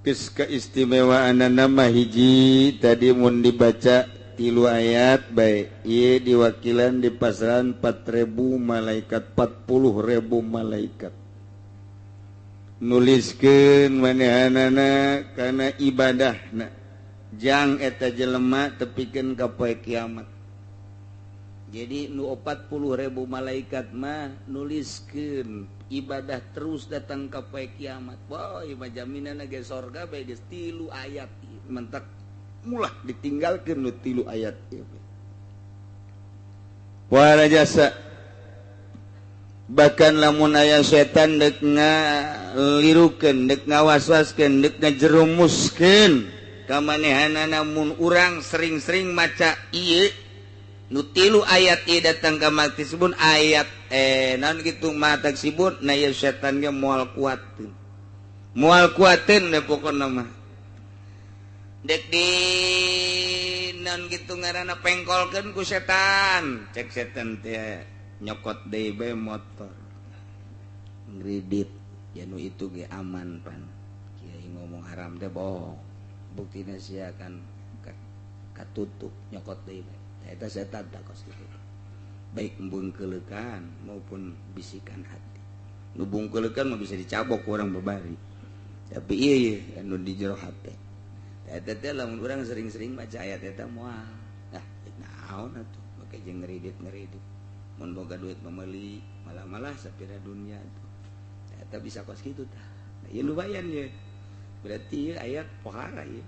Geus keistimewaan nama hiji tadi mun dibaca tilu ayat bae ieu diwakilan di pasaran 4.000 malaikat 40.000 malaikat nuliskeun manehanana kana ibadahna jang eta jelema tepikeun ka poe kiamat. Jadi nu 40.000 malaikat mah nuliskeun ibadah terus datang ka poe kiamat. Wah, ieu mah jaminanna ge sorga bae geus tilu ayat mentak mulah ditinggalkeun nu tilu ayat ieu. Wala jasa bahkan lamun aya setan deuk ngalirukeun, deuk ngawaswaskeun, deuk ngajerumuskeun ka manehanana mun urang sering-sering maca ieu nu tilu ayat ieu datang ka maksibun ayat naon kitu mataksibun na ieu setan ge moal kuateun. Moal kuateun deh pokona mah. Dek di naon kitu ngaranna pengkolkeun ku setan. Cek setan teh nyokot deui bae motor. Ngridit ya nu itu ge aman pan. Kiai ngomong haram teh bohong. Buktina sia kan katutup nyokot deui bae. Eta setan tak kos gitu. Baik bungkeulekan maupun bisikan hati. Nu bungkeulekan mah bisa dicabok ku urang babari. Tapi ieu anu di jero hate. Eta teh lamun urang sering-sering maca ayat eta moal. Ah, naon atuh make jeung ngeridit-ngeridit. Mun boga duit mah meuli, malah-malah sapira dunia atuh. Eta bisa kos kitu tah. Nah, ieu lumayan ye. Berarti ieu ayat pohara ieu.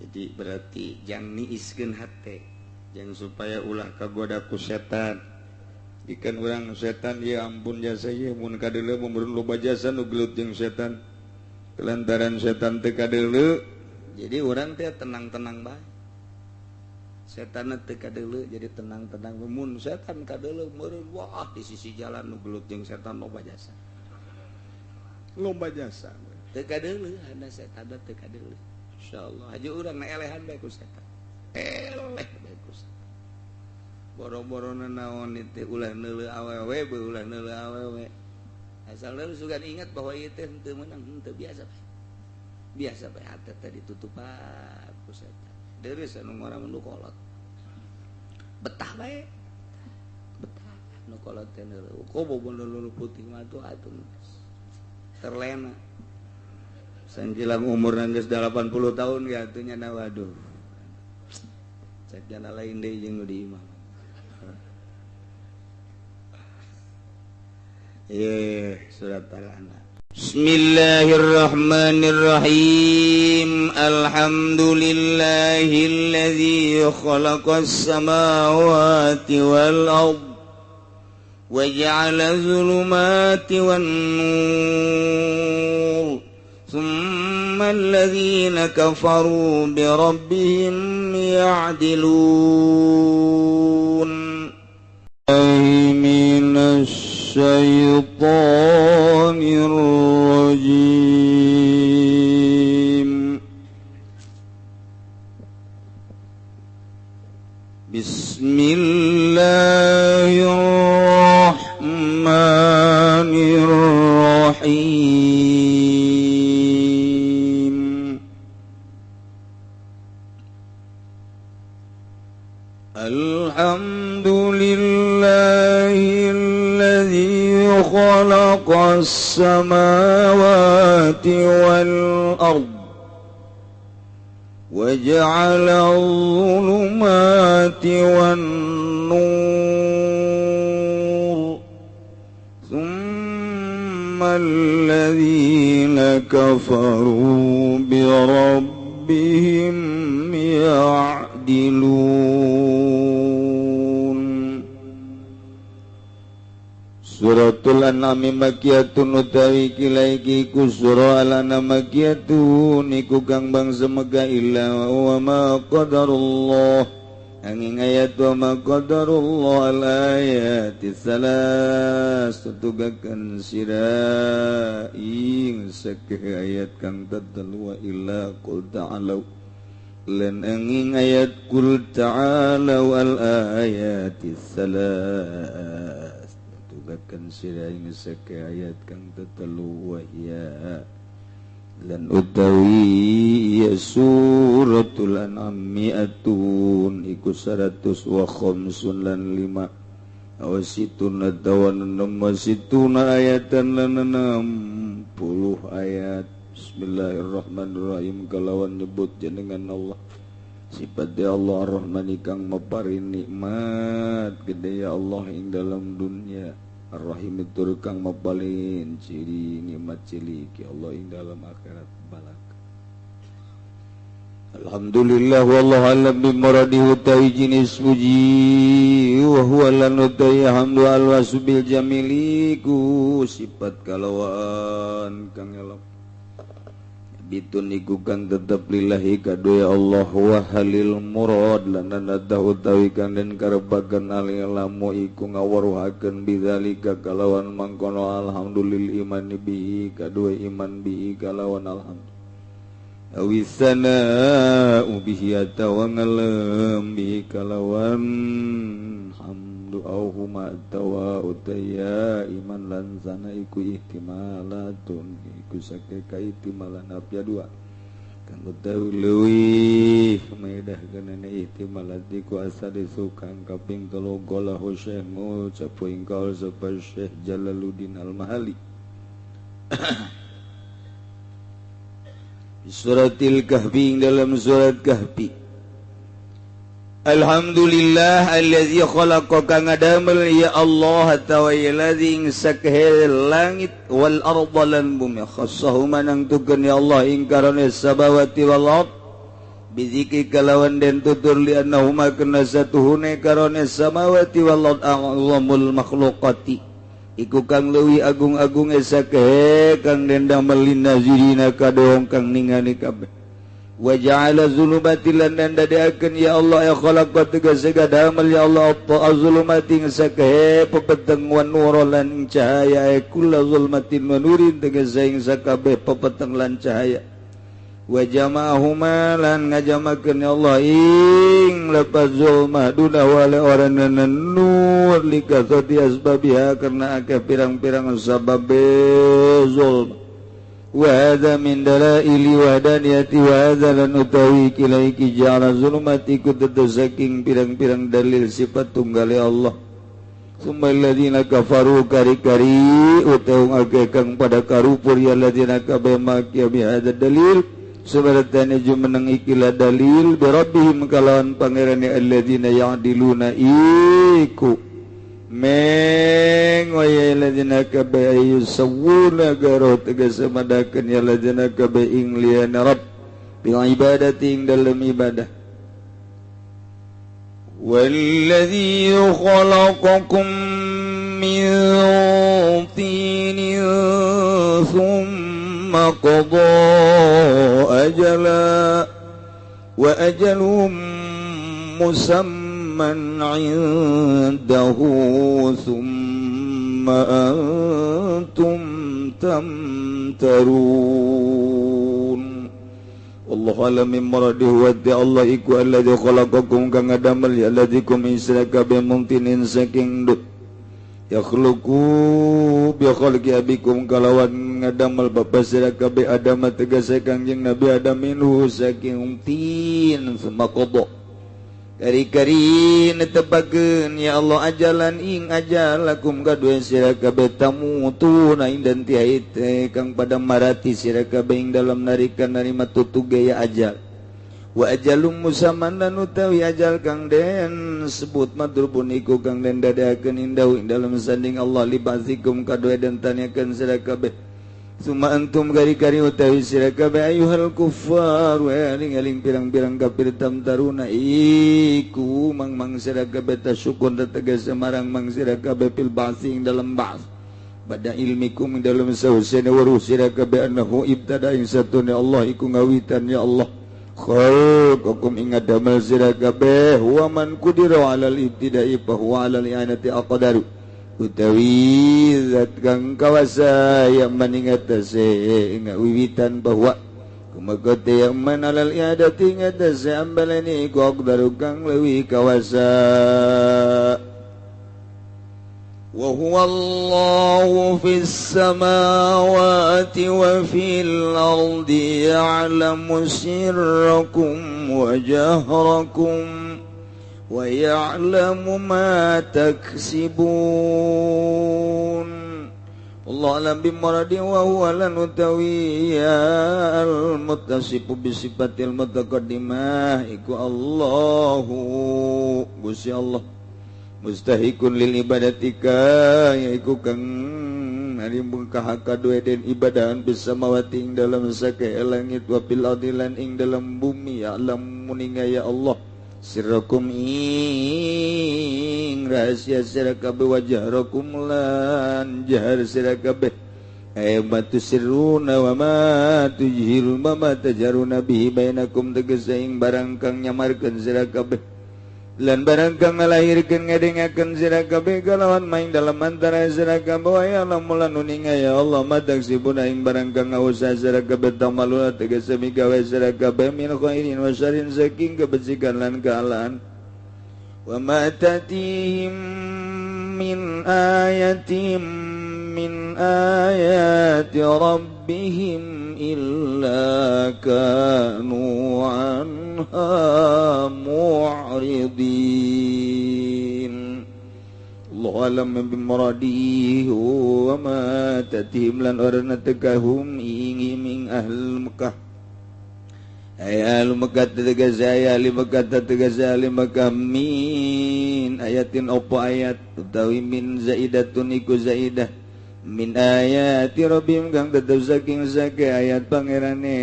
Jadi berarti jang niiskeun hate. Yang supaya ulah kagoda ku setan. Ikan urang setan ya ampun jasa ieu mun kadeuleu mun loba jasa nu gelut jeung setan. Kelantaran setan teu kadeuleu jadi urang teh tenang-tenang bae. Setan teu kadeuleu jadi tenang-tenang. Mun setan kadeuleu meureun wah di sisi jalan nu gelut jeung setan loba jasa. Loba jasa. Teu kadeuleu hana setan teu kadeuleu. Insyaallah haji urang na elehan bae ku setan. Eleh bae ku setan. Boro-boro naon teh ulah neuleuh awewe beuh ulah neuleuh awewe. Asal lu sugan ingat bahwa ieu teh henteu meunang henteu biasa bae. Biasa bae hate teh ditutupan ku setan. Deureuh anu ngora mun kolot. Betah bae. Betah nu kolot teh neuleuh. Kobo nu putih mah atuh atuh terlena. Sanjilang umur geus 80 tahun ya atuh nya waduh. Cek jana lain deui jeung nu di imah. Surat Al-An'am. Bismillahirrahmanirrahim. Alhamdulillahilladzi khalaqas samawati wal ard wa ja'ala zulumati wan nur. Tsumma alladzina kafaru bi rabbihim ya'dilun. الشيطان الرجيم. بسم الله الرحمن الرحيم. الحمد لله الذي خلق السماوات والأرض وجعل الظلمات والنور ثم الذين كفروا بربهم يعدلون. Suratul An'am makiyatun utawi kilaiki ku surah Al-An'am makiyatun iku kang bangsa Mekah illa wa ma qadarullah angin ayat wa ma qadarullah al ayati salas tutugakan sira ing sakeh ayat kang tetelu wa illa qul ta'alu lan angin ayat qul ta'alu al ayati salas tugakan sira ing sakeh ayat kang tetelu wa hiya Lan utawi ya suratul an'am mi'atun iku 100 wa khamsun lan 5 awasituna tawan 6 ayatan lan 60 ayat. Bismillahirrahmanirrahim kalawan nyebut jenengan Allah sifat ya Allah Ar-Rahman kang maparin nikmat gede ya Allah ing dalam dunia, Ar-Rahim tur kang mapalin ciri nikmat cilik ya Allah ing dalam akhirat balak. Alhamdulillah wallahu alam bi muradihi utawi jenis puji wa huwa lan utawi hamdu al-wasbil jamili ku sifat kalawan kang elok. Bitun iku kang tetep lillahi kadue Allah wa halil murad lan nada utawi kang den karepaken alilamu iku ngaweruhaken bidzalika kalawan mangkono alhamdulillah iman bihi kadue iman bihi kalawan alhamdulillah awisana bihi atawa ngelem bihi kalawan hamdu au huma tawa utaya iman lan sana iku ihtimalatun iku sake ihtimalan apya dua kang utawi leuwih maedah kana ihtimalat iku asalisu kang kaping telu golahu Syekh ngucap ing kaul sapa Syekh Jalaluddin Al-Mahali. Suratil Kahfi dalam surat Kahfi. Alhamdulillah allazi khalaqa kang ngadamel ya Allah tawa allazi ing sakhe langit wal arda lan bumi khassahuma nangtukeun ya Allah ing karone sabawati wal ard bizikri kalawan den tutur li annahuma kana satuhune karone samawati wal ard a'zamul makhluqati iku kang leuwih agung-agung sakhe kang den damel linazirina kadohong kang ningali kabeh. Wa ja'ala zulumati lan dadekaken ya Allah ya khalaqa tegese gadamel ya Allah az-zulumati sakhe pepeteng wan nur lan cahaya kullu zulmatin wa nurin tegese ing sakabeh pepeteng lan cahaya. Wa jama'ahuma lan ngajamakeun ya Allah ing lepas zulmah duna wala oranana nur likasati asbabiha karena akeh pirang-pirang sababe zulm. Wa hadza min dalaili wahdaniyati wa hadza lan utawi kilaiki ja'ala zulumati kudu saking pirang-pirang dalil sifat tunggale Allah. Summa alladziina kafaru kari-kari utawa akeh kang pada karupur ya alladziina kabeh makia bi hadza dalil sebaratane jumeneng ikilah dalil bi rabbihim kalawan pangerane alladziina ya'diluna iku meng wa ya alladziina kabeh yusawuna garo tegese madakeun ya alladziina kabeh ing liyane rabb bil ibadati ing dalem ibadah. Wallazi khalaqakum min tinin thumma qada ajala wa ajalum musamman 'indahu thumma antum tamtarun. Wallahu a'lam bi muradihi wa Allah iku alladzi khalaqakum kang ngadamel ya alladzi kum israka bi mumtinin saking dut yakhluqu bi khalqi abikum kalawan ngadamel bapa sira kabeh Adam tegese Kangjeng Nabi Adam minhu saking tin summa qada kari-kari netepakeun ya Allah ajalan ing ajal lakum kadue sira kabeh tamutuna ing dan tihaite kang pada marati sira kabeh ing dalam narikan narima tutuge ya ajal wa ajalum musamman lan utawi ajal kang den sebut madrubun iku kang den dadakeun indahu ing dalam sanding Allah libazikum kadue den tanyakeun sira kabeh summa antum kari-kari utawi sira kabeh ayuhal kuffar wa eling-eling pirang-pirang kafir tamtaruna iku mang-mang sira kabeh tasyukun tegas marang mang sira kabeh fil ba'si ing dalam ba'ts bada ilmikum ing dalam sausene weruh sira kabeh annahu ibtada ing satune Allah iku ngawitan ya Allah khalaqakum ing ngadamel sira kabeh wa man qudira alal ibtida'i fa huwa alal i'anati aqdaru utawi zat kang kawasa yang maningatase ing wiwitan bahwa kumakote yang man alal i'adati ngatase ambalani iku aqdaru kang leuwih kawasa. Wa huwa Allahu fis samawati wa fil ardi ya'lamu sirrakum wa jahrakum wa ya'lamu ma taksibun. Allah alam bimuradi wa huwa lan utawiya al-muttasifu bisifatil mutaqaddimah iku Allahu Gusti Allah mustahikun lil ibadatika yaiku kang narimbung kahaka duwe den ibadahan bisamawati ing dalam sake langit wa fil ardi lan ing dalam bumi ya alam muninga ya Allah sirrakum ing rahasia sira kabeh wa jahrakum lan jahar sira kabeh ay ma tusirruna wa ma tujhiruna wa ma tajaruna bihi bainakum tegese ing barang kang nyamarkeun sira kabeh lan barang kang ngalahirkeun ngadengakeun sira kabeh kalawan maing dalam antara sira kabeh wa ya lamun uninga ya Allah ma taksibuna ing barang kang ngausaha sira kabeh tamaluna tegese migawe sira kabeh min khairin wa syarrin saking kebajikan lan kealaan wa ma tatihim min ayatin min ayati rabbihim illa kanu anha mu'ridin. Allah alam bimuradihi wa ma tatihim lan orana tekahum ing ahl Mekah ay ahli Mekah tegas ay ahli Mekah tegas ahli Mekah min ayatin opo ayat utawi min zaidatun iku zaidah min ayati rabbihim kang tetep saking sake ayat pangerane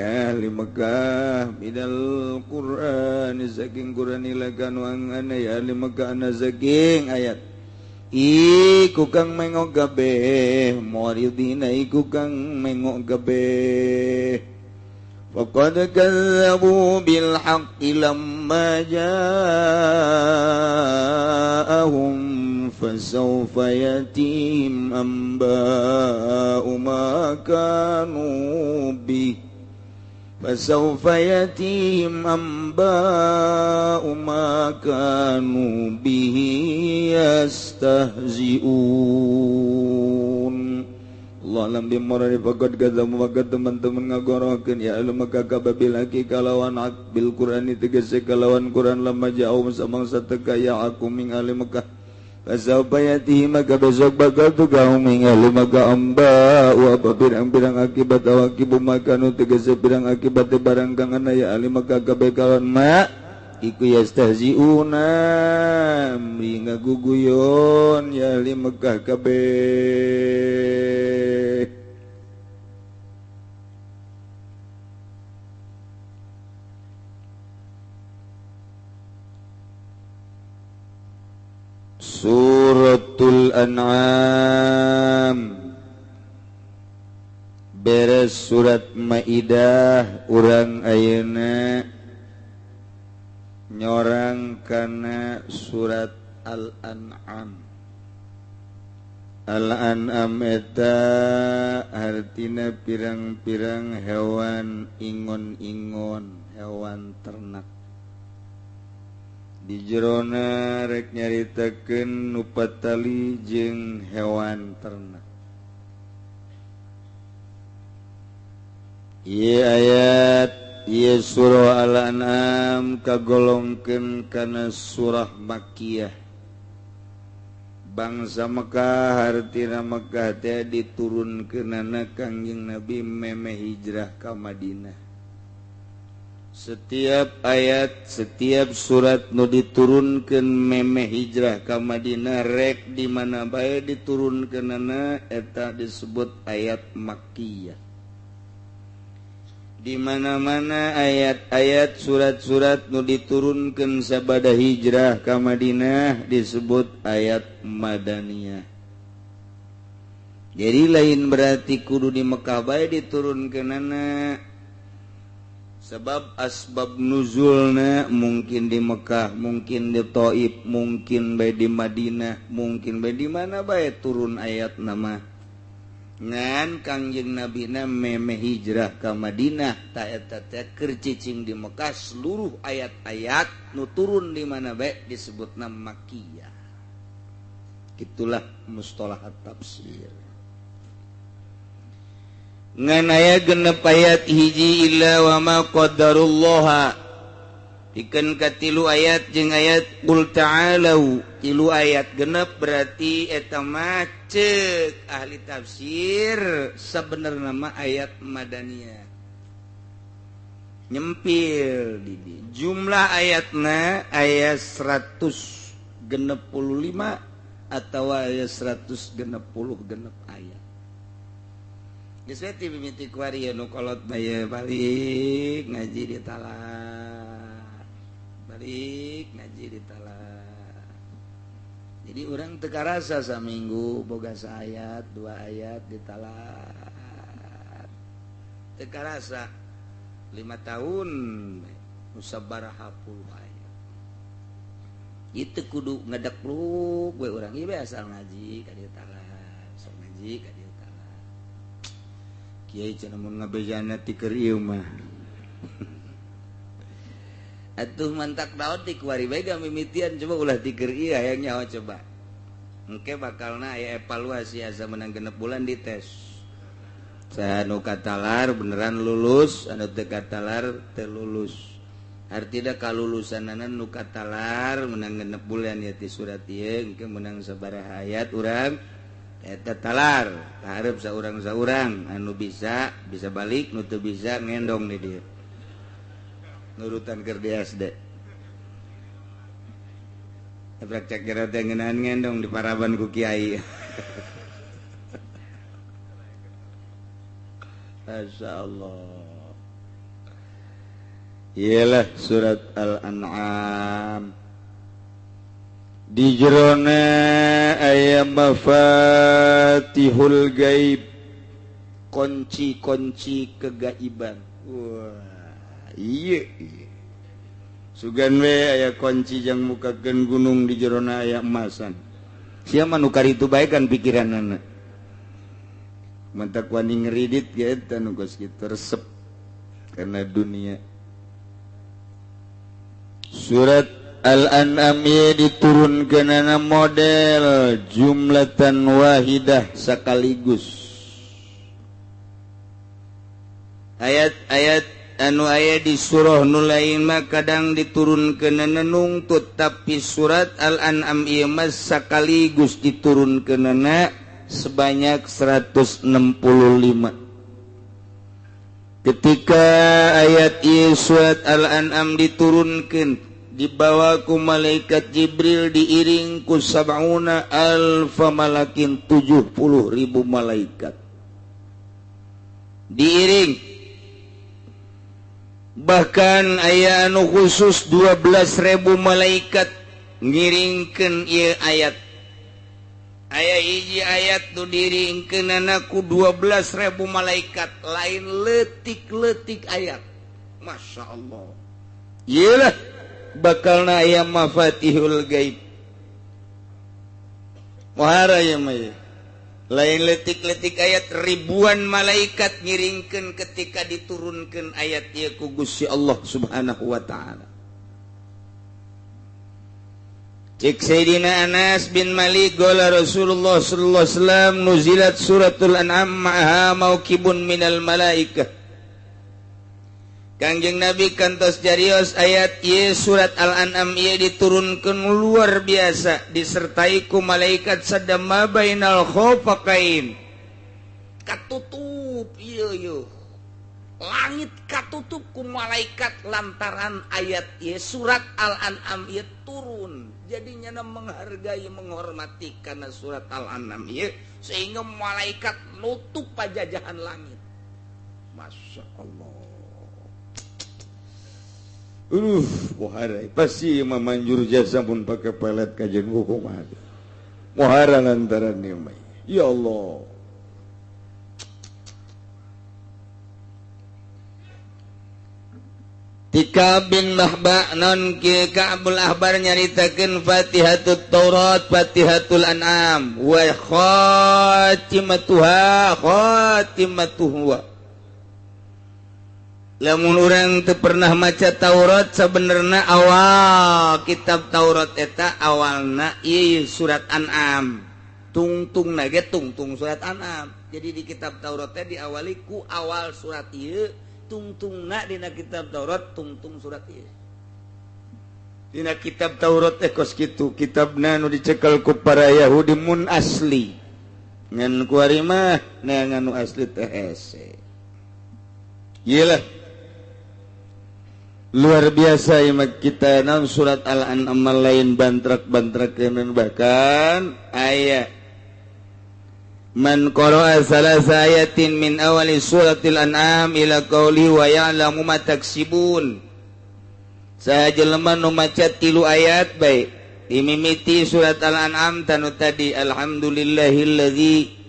ahli Mekah minal Qur'an saking Qur'an ilakan wangane ya ahli Mekah ana saking ayat iku kang mengok kabeh muridina iku kang mengok kabeh. Faqad kazzabu bil haqqi lamma ja'ahum fasawfa yatihim anba'u ma kanu bih fasawfa yatihim anba'u ma kanu bihi yastahzi'un. Allah alam bimuradi faqad kadzabu maka teman-teman ngagorohkeun ya alam maka kababil haqi kalawan bil Qur'ani tegese kalawan Qur'an lamma ja'u samangsa teka ya aku ming ahli Mekah fasawfa yatihi maka besok bakal tugahu ming ahli Mekah amba wa pirang-pirang akibat awakibu makanu tegese pirang akibat barang kang ana ya ahli Mekah kabeh kalawan ma iku yastahziuna mri ngaguguyon ya ahli Mekah kabeh. Suratul An'am beres surat Maidah urang ayeuna nyorang kana surat Al-An'am. Al-An'am eta hartina pirang-pirang hewan ingon-ingon, hewan ternak. Di jerona rek nyaritakeun nu patali jeung hewan ternak. Ieu ayat ieu surah Al-An'am kagolongkeun kana surah Makkiyah. Bangsa Mekah hartina Mekah teh diturunkeunana Kangjeng Nabi memeh hijrah ka Madinah. Setiap ayat, setiap surat nu diturunkeun memeh hijrah ka Madinah rek di mana bae diturunkeunana eta disebut ayat Makkiyah. Di mana-mana ayat-ayat surat-surat nu diturunkeun sabada hijrah ka Madinah disebut ayat Madaniyah. Jadi lain berarti kudu di Mekah bae diturunkeunana. Sebab asbab nuzulna mungkin di Mekah, mungkin di Taif, mungkin bae di Madinah, mungkin bae di mana bae turun ayat nama. Ngan Kangjeng Nabina memeh hijrah ka Madinah ta eta teh keur cicing di Mekah seluruh ayat-ayat nu turun di mana bae disebutna Makkiyah. Itulah mustalahat tafsir. Ngan aya genep ayat hiji illa wa ma qaddarullaha. Pikeun katilu ayat jeung ayat qul ta'alu, tilu ayat genep berarti eta mah ceuk ahli tafsir sabenerna mah ayat madaniyah. Nyempil di jumlah ayatna ayat 165 atau ayat 166 ayat. Geus we ti mimiti kuari nu kolot bae balik ngaji di talar. Balik ngaji di talar. Jadi urang teu karasa saminggu boga saayat, dua ayat di talar. Teu karasa 5 tahun musabaraha puluh ayat. Itu kudu ngedekluk we urang ieu asal ngaji ka dieu talar, asal ngaji ka dieu talar. Kiai cenah mun ngabejana ti keur ieu mah. Atuh mantak daun ti kuari bae mimitian coba ulah ti keur ieu hayang nyaho coba. Engke bakalna aya evaluasi asa menang 6 bulan dites. Anu katalar beneran lulus, anu teu katalar teu lulus. Artina kalulusanana nu katalar menang 6 bulan ya ti surat ieu engke menang sabaraha ayat urang eta talar. Kaharep saurang-saurang anu bisa bisa balik, nu teu bisa ngendong di dieu. Nurutan keur di SD. Ebrek cek jero teh ngeunahan ngendong di paraban ku kiai. Masya Allah. Iyalah surat Al-An'am. Di jerona aya mafatihul gaib, kunci-kunci kegaiban. Wah, iya, iya. Sugan we aya kunci jang mukakeun gunung di jerona aya emasan. Sia mah nu karitu bae kan pikiranana. Mantak wani ngeridit ge eta nu geus kitu resep karena dunia. Surat Al-An'am ieu diturunkeunana model jumlatan wahidah sekaligus. Ayat-ayat anu aya di surah nu lain mah kadang diturunkeunana nungtut, tapi surat Al-An'am ieu mah sekaligus diturunkeunana sebanyak 165. Ketika ayat ieu surat Al-An'am diturunkan, dibawa ku malaikat Jibril diiring ku sab'una alfa malakin, 70.000 malaikat diiring. Bahkan aya anu khusus 12.000 malaikat ngiringkeun ieu ayat. Aya hiji ayat nu diringkeunana ku 12.000 malaikat, lain leutik-leutik ayat. Masya Allah. Iyalah bakalna aya mafatihul gaib. Muhara ya mah. Lain leutik-leutik ayat, ribuan malaikat ngiringkeun ketika diturunkeun ayat ieu ku Gusti Allah Subhanahu wa taala. Cik Sayyidina Anas bin Malik gola Rasulullah sallallahu alaihi wasallam nuzilat suratul An'am ma'aha maukibun minal malaikah. Kangjeng Nabi kantos jarios ayat ieu surat Al-An'am ieu diturunkeun luar biasa disertai ku malaikat sadama bainal khofaqain. Katutup ieu ieu. Langit katutup ku malaikat lantaran ayat ieu surat Al-An'am ieu turun. Jadi nyana menghargai menghormati karena surat Al-An'am ieu sehingga malaikat nutup pajajahan langit. Masya Allah. Muhara pasti memanjur jasa pun pakai pelet kajian hukum ada. Muhara lantaran ni, ya Allah. Tika bin Mahba non ki Ka'bul Ahbar nyaritakeun Fatihatut Taurat, Fatihatul An'am wa khatimatuha khatimatuhu. Lamun urang teu pernah maca Taurat sabenerna awal kitab Taurat eta awalna ieu surat An'am. Tungtung nage tungtung surat An'am. Jadi di kitab Taurat teh diawali ku awal surat ieu, tungtungna dina kitab Taurat tungtung surat ieu. Dina kitab Taurat teh kos kitu, kitabna nu dicekel ku para Yahudi mun asli. Ngan kuari mah neangan nu asli teh hese. Ieu lah luar biasa ieu mah kita naon surat Al-An'am lain bantrak-bantrak bahkan aya man qara'a salasa ayatin min awali suratil an'am ila qawli wa ya'lamu ma taksibun. Saha jelema nu maca 3 ayat bae dimimiti surat Al-An'am tanu tadi alhamdulillahillazi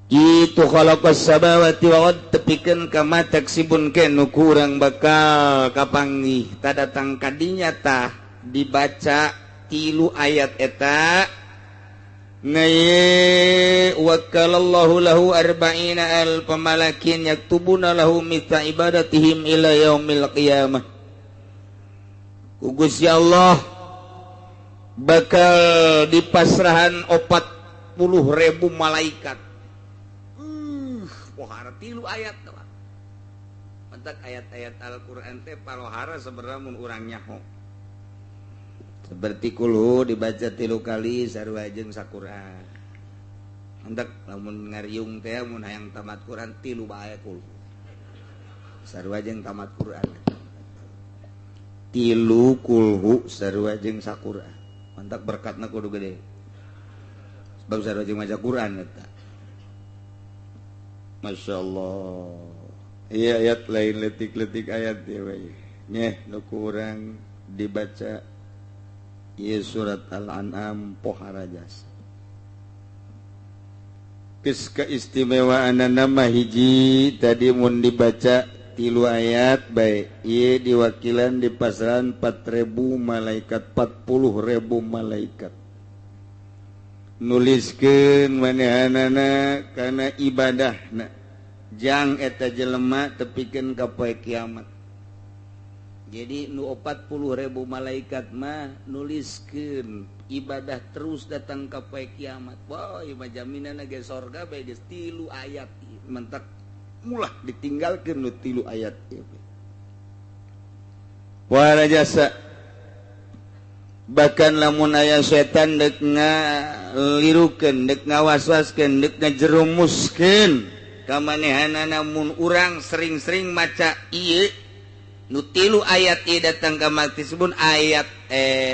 itu khalaqas samawati wal ard tepikeun ka ma taksibun ke nu kurang bakal kapanggih tadatang kadinya tah dibaca 3 ayat eta ngaye wakalallahu lahu arba'ina alfa malakin yaktubuna lahu mithla ibadatihim ila yaumil qiyamah. Ku Gusti Allah bakal dipasrahan 40.000 malaikat. Pohara 3 ayat doang. Mentak ayat-ayat Al-Qur'an teh palohara sebenarnya mun urang nyaho. Seperti kulhu dibaca 3 kali sarua jeung saquran. Mentak lamun ngariung teh mun hayang tamat Quran 3 bae kulhu. Sarua jeung tamat Quran. 3 kulhu sarua jeung saquran. Mentak berkatna kudu gede. Sebab sarua jeung maca Quran eta. Masya Allah. Iya ayat lain letik-letik ayat ya bae. Nyeh nu kurang dibaca ieu surat Al-An'am pohara jasa. Geus keistimewaan nama hiji tadi mun dibaca 3 ayat bae ieu diwakilan di pasaran 4.000 malaikat 40.000 malaikat. Nuliskeun manehanana kana ibadahna jang eta jelema tepikeun ka poe kiamat. Jadi nu 40.000 malaikat mah nuliskeun ibadah terus datang ka poe kiamat. Wah, ieu mah jaminanna ge sorga bae geus 3 ayat. Mentak mulah ditinggalkeun nu 3 ayat ieu. Wah jasa. Bahkan lamun aya setan dek ngalirukeun, dek ngawaswaskeun, dek ngajerumuskeun ka manehanana mun urang sering-sering maca ieu nu 3 ayat ieu datang ka maksibun ayat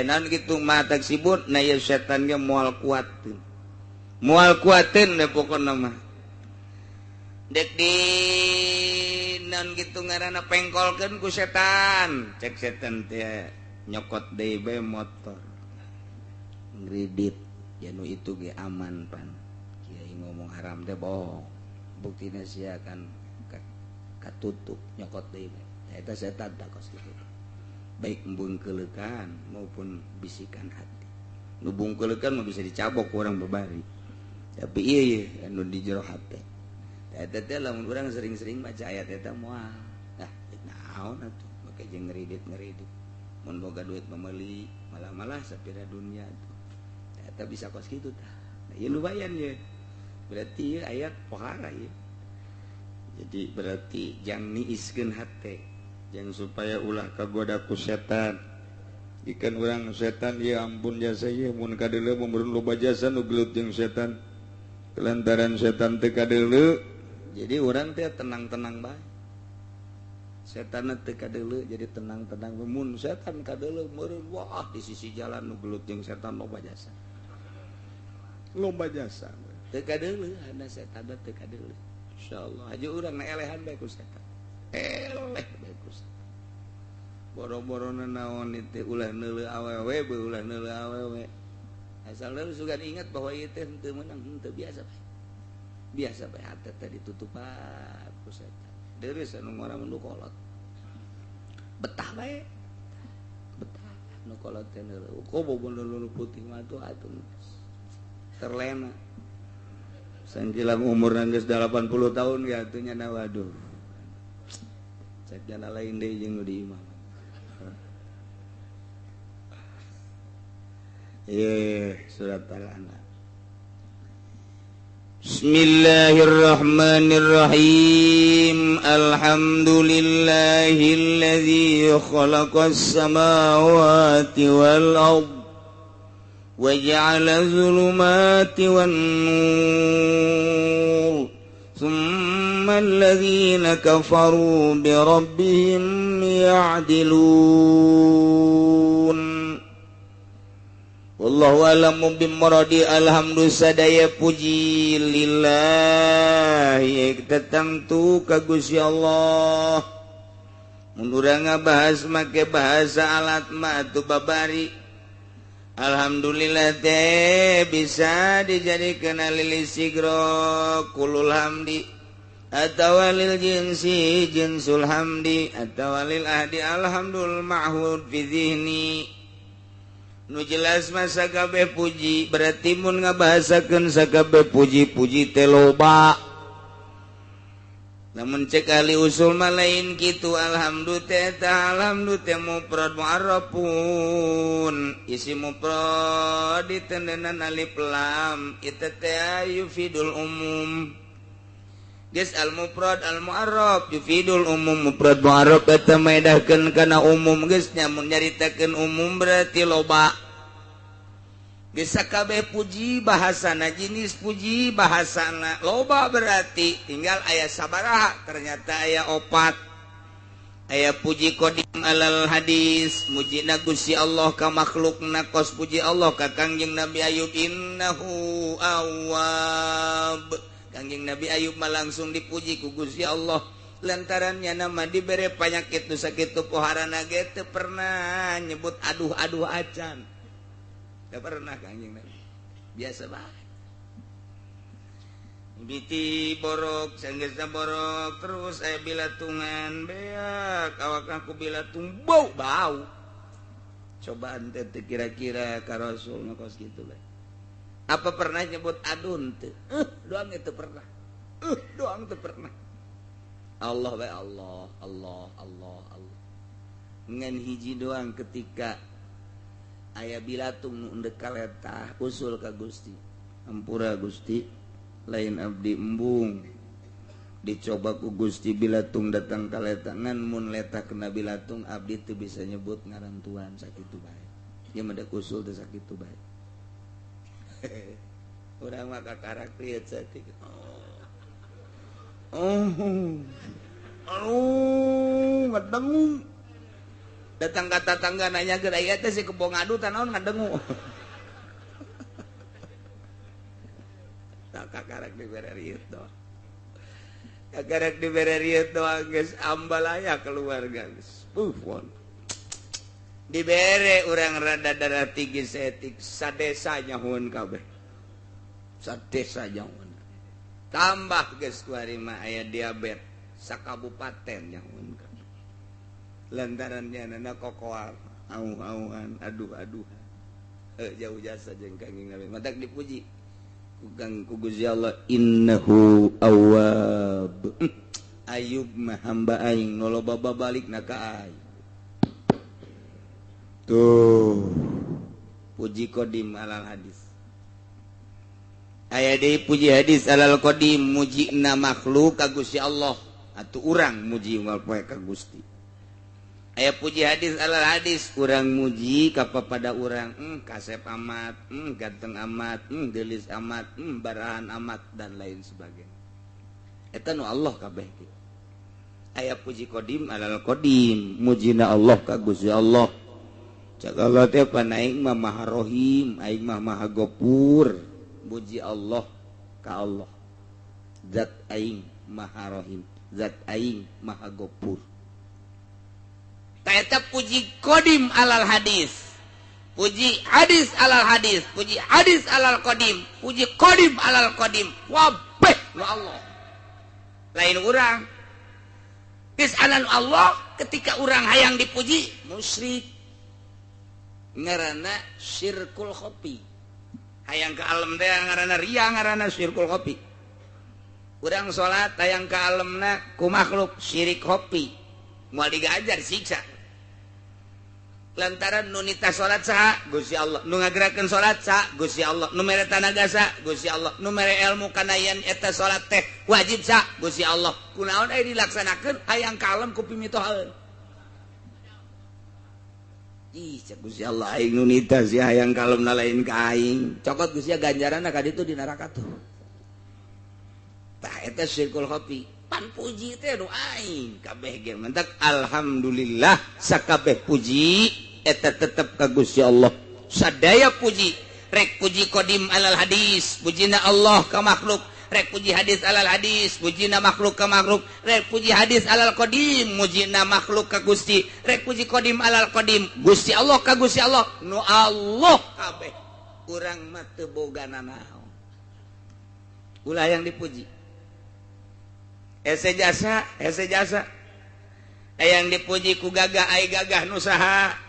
naon kitu ma taksibun na ieu setan ge moal kuateun. Moal kuateun deh pokona mah. Dek di naon kitu ngaranna pengkolkeun ku setan, cek setan teh nyokot deui bae motor ngridit ya nu itu ge aman pan kiai ngomong haram teh bohong buktina sia kan katutup nyokot deui bae eta setan tah kos kitu baik bungkeleukan maupun bisikan hati nu bungkeleukan mah bisa dicabok ku urang babari tapi ieu ye anu di jero hate eta teh lamun urang sering-sering maca ayat eta moal nah naon atuh make jeung ngridit-ngridit mun boga duit memeuli malah-malah sapira dunia tuh eta bisa kos kitu tah. Nah, ieu lumayan ye berarti ieu ayat pohara ieu. Jadi berarti jang niiskeun hate jang supaya ulah kagoda ku setan. Ikan urang setan ya ampun jasa ieu mun kadeuleu mun loba jasa nu gelut jeung setan kelantaran setan teu kadeuleu jadi urang teh tenang-tenang bae. Setan teu kadeuleu jadi tenang-tenang mun setan kadeuleu meureun wah di sisi jalan nu gelut jeung setan loba jasa. Loba jasa teu kadeuleu hana setan teu kadeuleu. Insyaallah haja urang elehan bae ku setan. Eleh bae ku setan. Boro-borona naon teh ulah neuleu awewe beuh ulah neuleu awewe. Asal leus sugan ingat bahwa ieu teh henteu meunang henteu biasa bae. Biasa bae hate teh ditutupan ku setan. Deris anu ngora nu kolot. Betah bae. Betah nu kolot teh neuleuh. Kobo bener putih mah tuh atuh. Terlena. Sangkilang umur geus 80 tahun ya atuh nya waduh. Cek jana lain deui jeung nu di imah. Surat Al-An'am. Bismillahirrahmanirrahim. Alhamdulillahilladzi khalaqas samawati wal ard wa ja'ala dzulumati wan nur tsumma alladzina kafaru bi rabbihim ya'dilun. Wallahu a'lamu bimuradi. Alhamdulillah sadaya puji lillahi tetangtu ka Gusti Allah. Mun urang ngabahas make bahasa alat mah atuh babari. Alhamdulillah teh bisa dijadikeun lil sigro kulul hamdi atawa lil jinsi jinsul hamdi atawa lil ahdi alhamdul ma'hud fi zihni. Nu jelas masa kabeh puji berarti mun ngabahasakeun sakabeh puji-puji teh loba. Namun cek ahli usul mah lain kitu. Alhamdulillah teh eta alhamdulillah teh mufrad mu'arrafun isi mufrad ditendenan alif lam eta teh yufidul umum. Geus al mufrad al mu'arraf yufidul umum. Mufrad mu'arraf eta maedahkeun kana umum geus nya mun nyaritakeun umum berarti loba. Geus sakabeh puji bahasana jenis puji bahasana loba berarti tinggal aya sabaraha ternyata aya opat. Aya puji qadim alal hadis mujina Gusti Allah ka makhlukna kos puji Allah ka Kangjeng Nabi Ayub innahu awwab. Kangjeng Nabi Ayub mah langsung dipuji ku Gusti Allah lantarannya nama dibere panyakit nu sakitu poharana ge teu pernah nyebut aduh-aduh acan. Teu pernah Kangjeng Nabi. Biasa bae. Biti borok, sanggeusna borok terus aya bilatungan beak awak aku bilatung bau bau. Cobaan teh kira-kira ka Rasul nu kos kitu bae. Apa pernah nyebut adun teu? Doang itu pernah. Doang teu pernah. Allah bae Allah, Allah, Allah, Allah. Ngan hiji doang ketika aya bilatung nu endek kaletah usul ka Gusti. Ampura Gusti, lain abdi embung. Dicoba ku Gusti bilatung datang kaletah ngan mun letah kena bilatung abdi teu bisa nyebut ngaran Tuhan sakitu bae. Ieu mah da usul teh sakitu bae. Urang mah kakarak lieu saeutik. Oh. Aduh, ngadengu. Datang ka tatangga nanya geura ieu teh si kebo ngadu tah naon ngadengu. Tak kakarak dibere rieu doang. Kakarak dibere rieu doang geus ambalaya keluarga geus. Pun. Dibere urang rada darah tinggi seetik sadesa nyahueun kabeh. Sadesa nyahueun. Tambah geus kuari mah aya diabet sakabupaten nyahueun kabeh. Lantaran nyanana kokoal au-auan aduh-aduh. Jauh jasa jeung Kangjeng Nabi. Matak dipuji ku Kang ku Gusti Allah innahu awwab. Ayub mah hamba aing nu loba babalikna ka aing. Tuh puji qadim alal hadis. Aya deui puji hadis alal qadim mujina makhluk ka Gusti Allah atuh urang muji unggal poe ka Gusti. Aya puji hadis alal hadis urang muji ka papada urang kasep amat, ganteng amat, geulis amat, barahan amat dan lain sebagainya. Eta nu Allah kabeh ge. Aya puji qadim alal qadim mujina Allah ka Gusti Allah. Cak Allah teh pan aing mah Maha Rohim, aing mah Maha Gopur. Muji Allah ka Allah. Zat aing Maha Rohim, zat aing Maha Gopur. Ta eta puji qadim alal hadis. Puji hadis alal hadis, puji hadis alal qadim, puji qadim alal qadim. Wabeh nu Allah. Lain urang. Geus anan Allah ketika urang hayang dipuji musyrik. Ngaranna syirkul khofi. Hayang ka alam teh ngaranna riya ngaranna syirkul khofi. Urang salat hayang ka alamna ku makhluk syirik khofi. Moal digajar siksa. Lantaran nu nitah salat saha? Gusti Allah. Nu ngagerakeun salat saha? Gusti Allah. Nu mere tanaga saha? Gusti Allah. Nu mere ilmu kana yen eta salat teh wajib saha? Gusti Allah. Kunaon aya dilaksanakeun hayang kalem ku pimitohaeun. Ih, cek Gusti Allah aing nu nitah sia hayang kalem na lain ka aing. Cokot Gusti ganjaranna ka ditu di neraka tuh. Tah eta syirkul khafi. Pan puji teh nu aing kabeh ge mentak alhamdulillah sakabeh puji eta tetep ka Gusti Allah. Sadaya puji, rek puji qadim alal hadis, pujina Allah ka makhluk, rek puji hadis alal hadis, pujina makhluk ka makhluk, rek puji hadis alal qadim, mujina makhluk ka Gusti, rek puji qadim alal qadim, Gusti Allah ka Gusti Allah, nu Allah kabeh. Urang mah teu boga nanaon. Ulah yang dipuji. Ese jasa, ese jasa. Yang dipuji ku gagah ai gagah nu saha?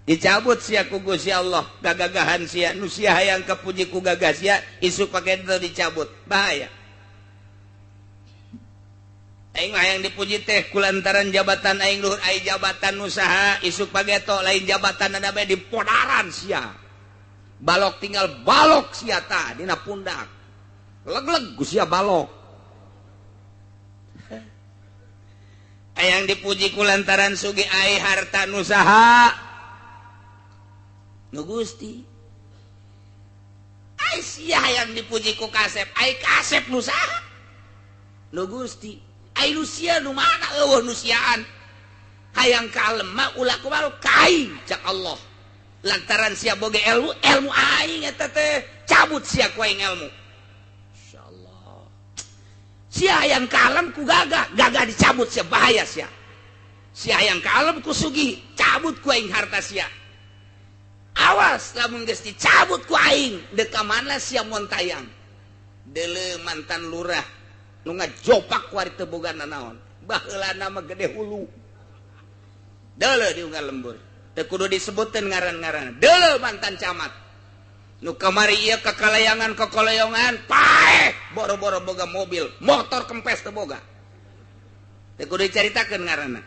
Dicabut sia ku Gusti Allah, gagagahan sia, nu sia hayang kapuji ku gagah sia, isuk pake teu dicabut. Bahaya. Aing mah hayang dipuji teh kulantaran jabatan aing luhur, ai jabatan nu saha, isuk pageto lain jabatan ada bae dipodaran sia. Balok tinggal balok sia tah dina pundak. Leg-leg ku sia balok. Hayang dipuji kulantaran sugi ai harta nu saha? Nu Gusti. Ai sia hayang dipuji ku kasep, ai kasep nu saha? Nu Gusti. Ai nu sia nu mana eueuh nu siaan? Hayang kalem mah ulah kumaha ka aing cak Allah. Lantaran sia boga ilmu, ilmu aing eta teh cabut sia ku aing ilmu. Insyaallah. Sia hayang kalem ku gagah, gagah dicabut sia bahaya sia. Sia hayang kalem ku sugih, cabut ku aing harta sia. Awas lamun geus dicabut ku aing, deuk ka mana sia montayang. Deuleu mantan lurah nu ngajopak ku ari teu boga nanaon. Baheulana mah gede hulu. Deuleu di unggal lembur. Teu kudu disebuteun ngaran-ngaran. Deuleu mantan camat. Nu kamari ieu kakalayangan kakalayangan paeh boro-boro boga mobil, motor kempes teu boga. Teu kudu dicaritakeun ngaranna.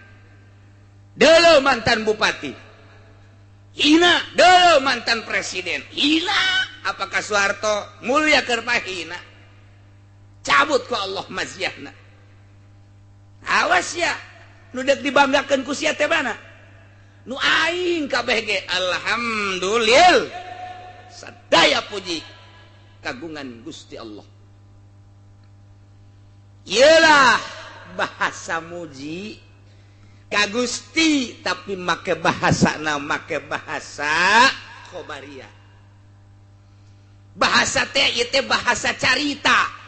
Deuleu mantan bupati. Hina, deuleu mantan presiden. Hina, apakah Soeharto mulia keur hina? Cabut ku Allah maziahna. Awas ya, nu deuk dibanggakeun ku sia teh mana? Nu aing kabeh ge alhamdulillah. Sadaya puji kagungan Gusti Allah. Iyalah bahasa muji ka Gusti tapi make bahasana make bahasa khobariyah. Bahasa teh ieu teh bahasa carita.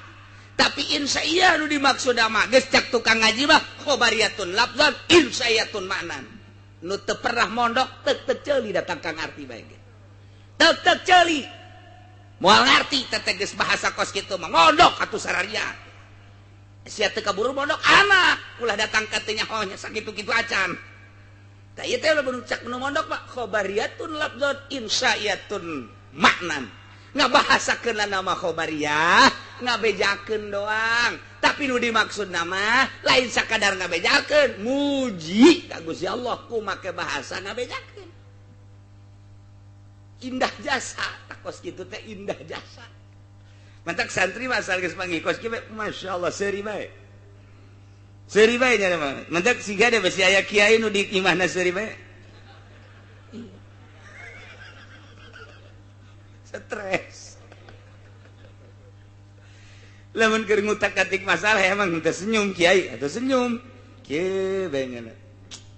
Tapi insyaallah nu dimaksud mah geus cak tukang ngaji mah khobariyatun lafzan insyaallatun maknan. Nu teu pernah mondok teu teu ceuli datang ka ngarti bae ge. Teu teu ceuli. Moal ngarti teh geus bahasa kos kitu mah mondok atuh sararia. Sia teu kaburu mondok anak ulah datang ka teu nyaho nya sakitu-kitu acan. Tah ieu teh lamun cak nu mondok mah khobariyatun lafzan insyaallatun maknan. Ngabahasakeun nama khobariyah, ngabejakeun doang. Tapi nu dimaksud nama lain sakadar ngabejakeun, muji ka Gusti Allah ku make bahasa ngabejakeun. Indah jasa, takos kitu teh indah jasa. Mantak santri mah asal geus panggih kos kieu masyaallah seuri bae. Seuri bae nya mah. Mantak siga deh besi aya kiai nu di imahna seuri bae. Stres. Lamun keur ngutak-atik masalah emang teu senyum kiai atau senyum. Kieu bae nya.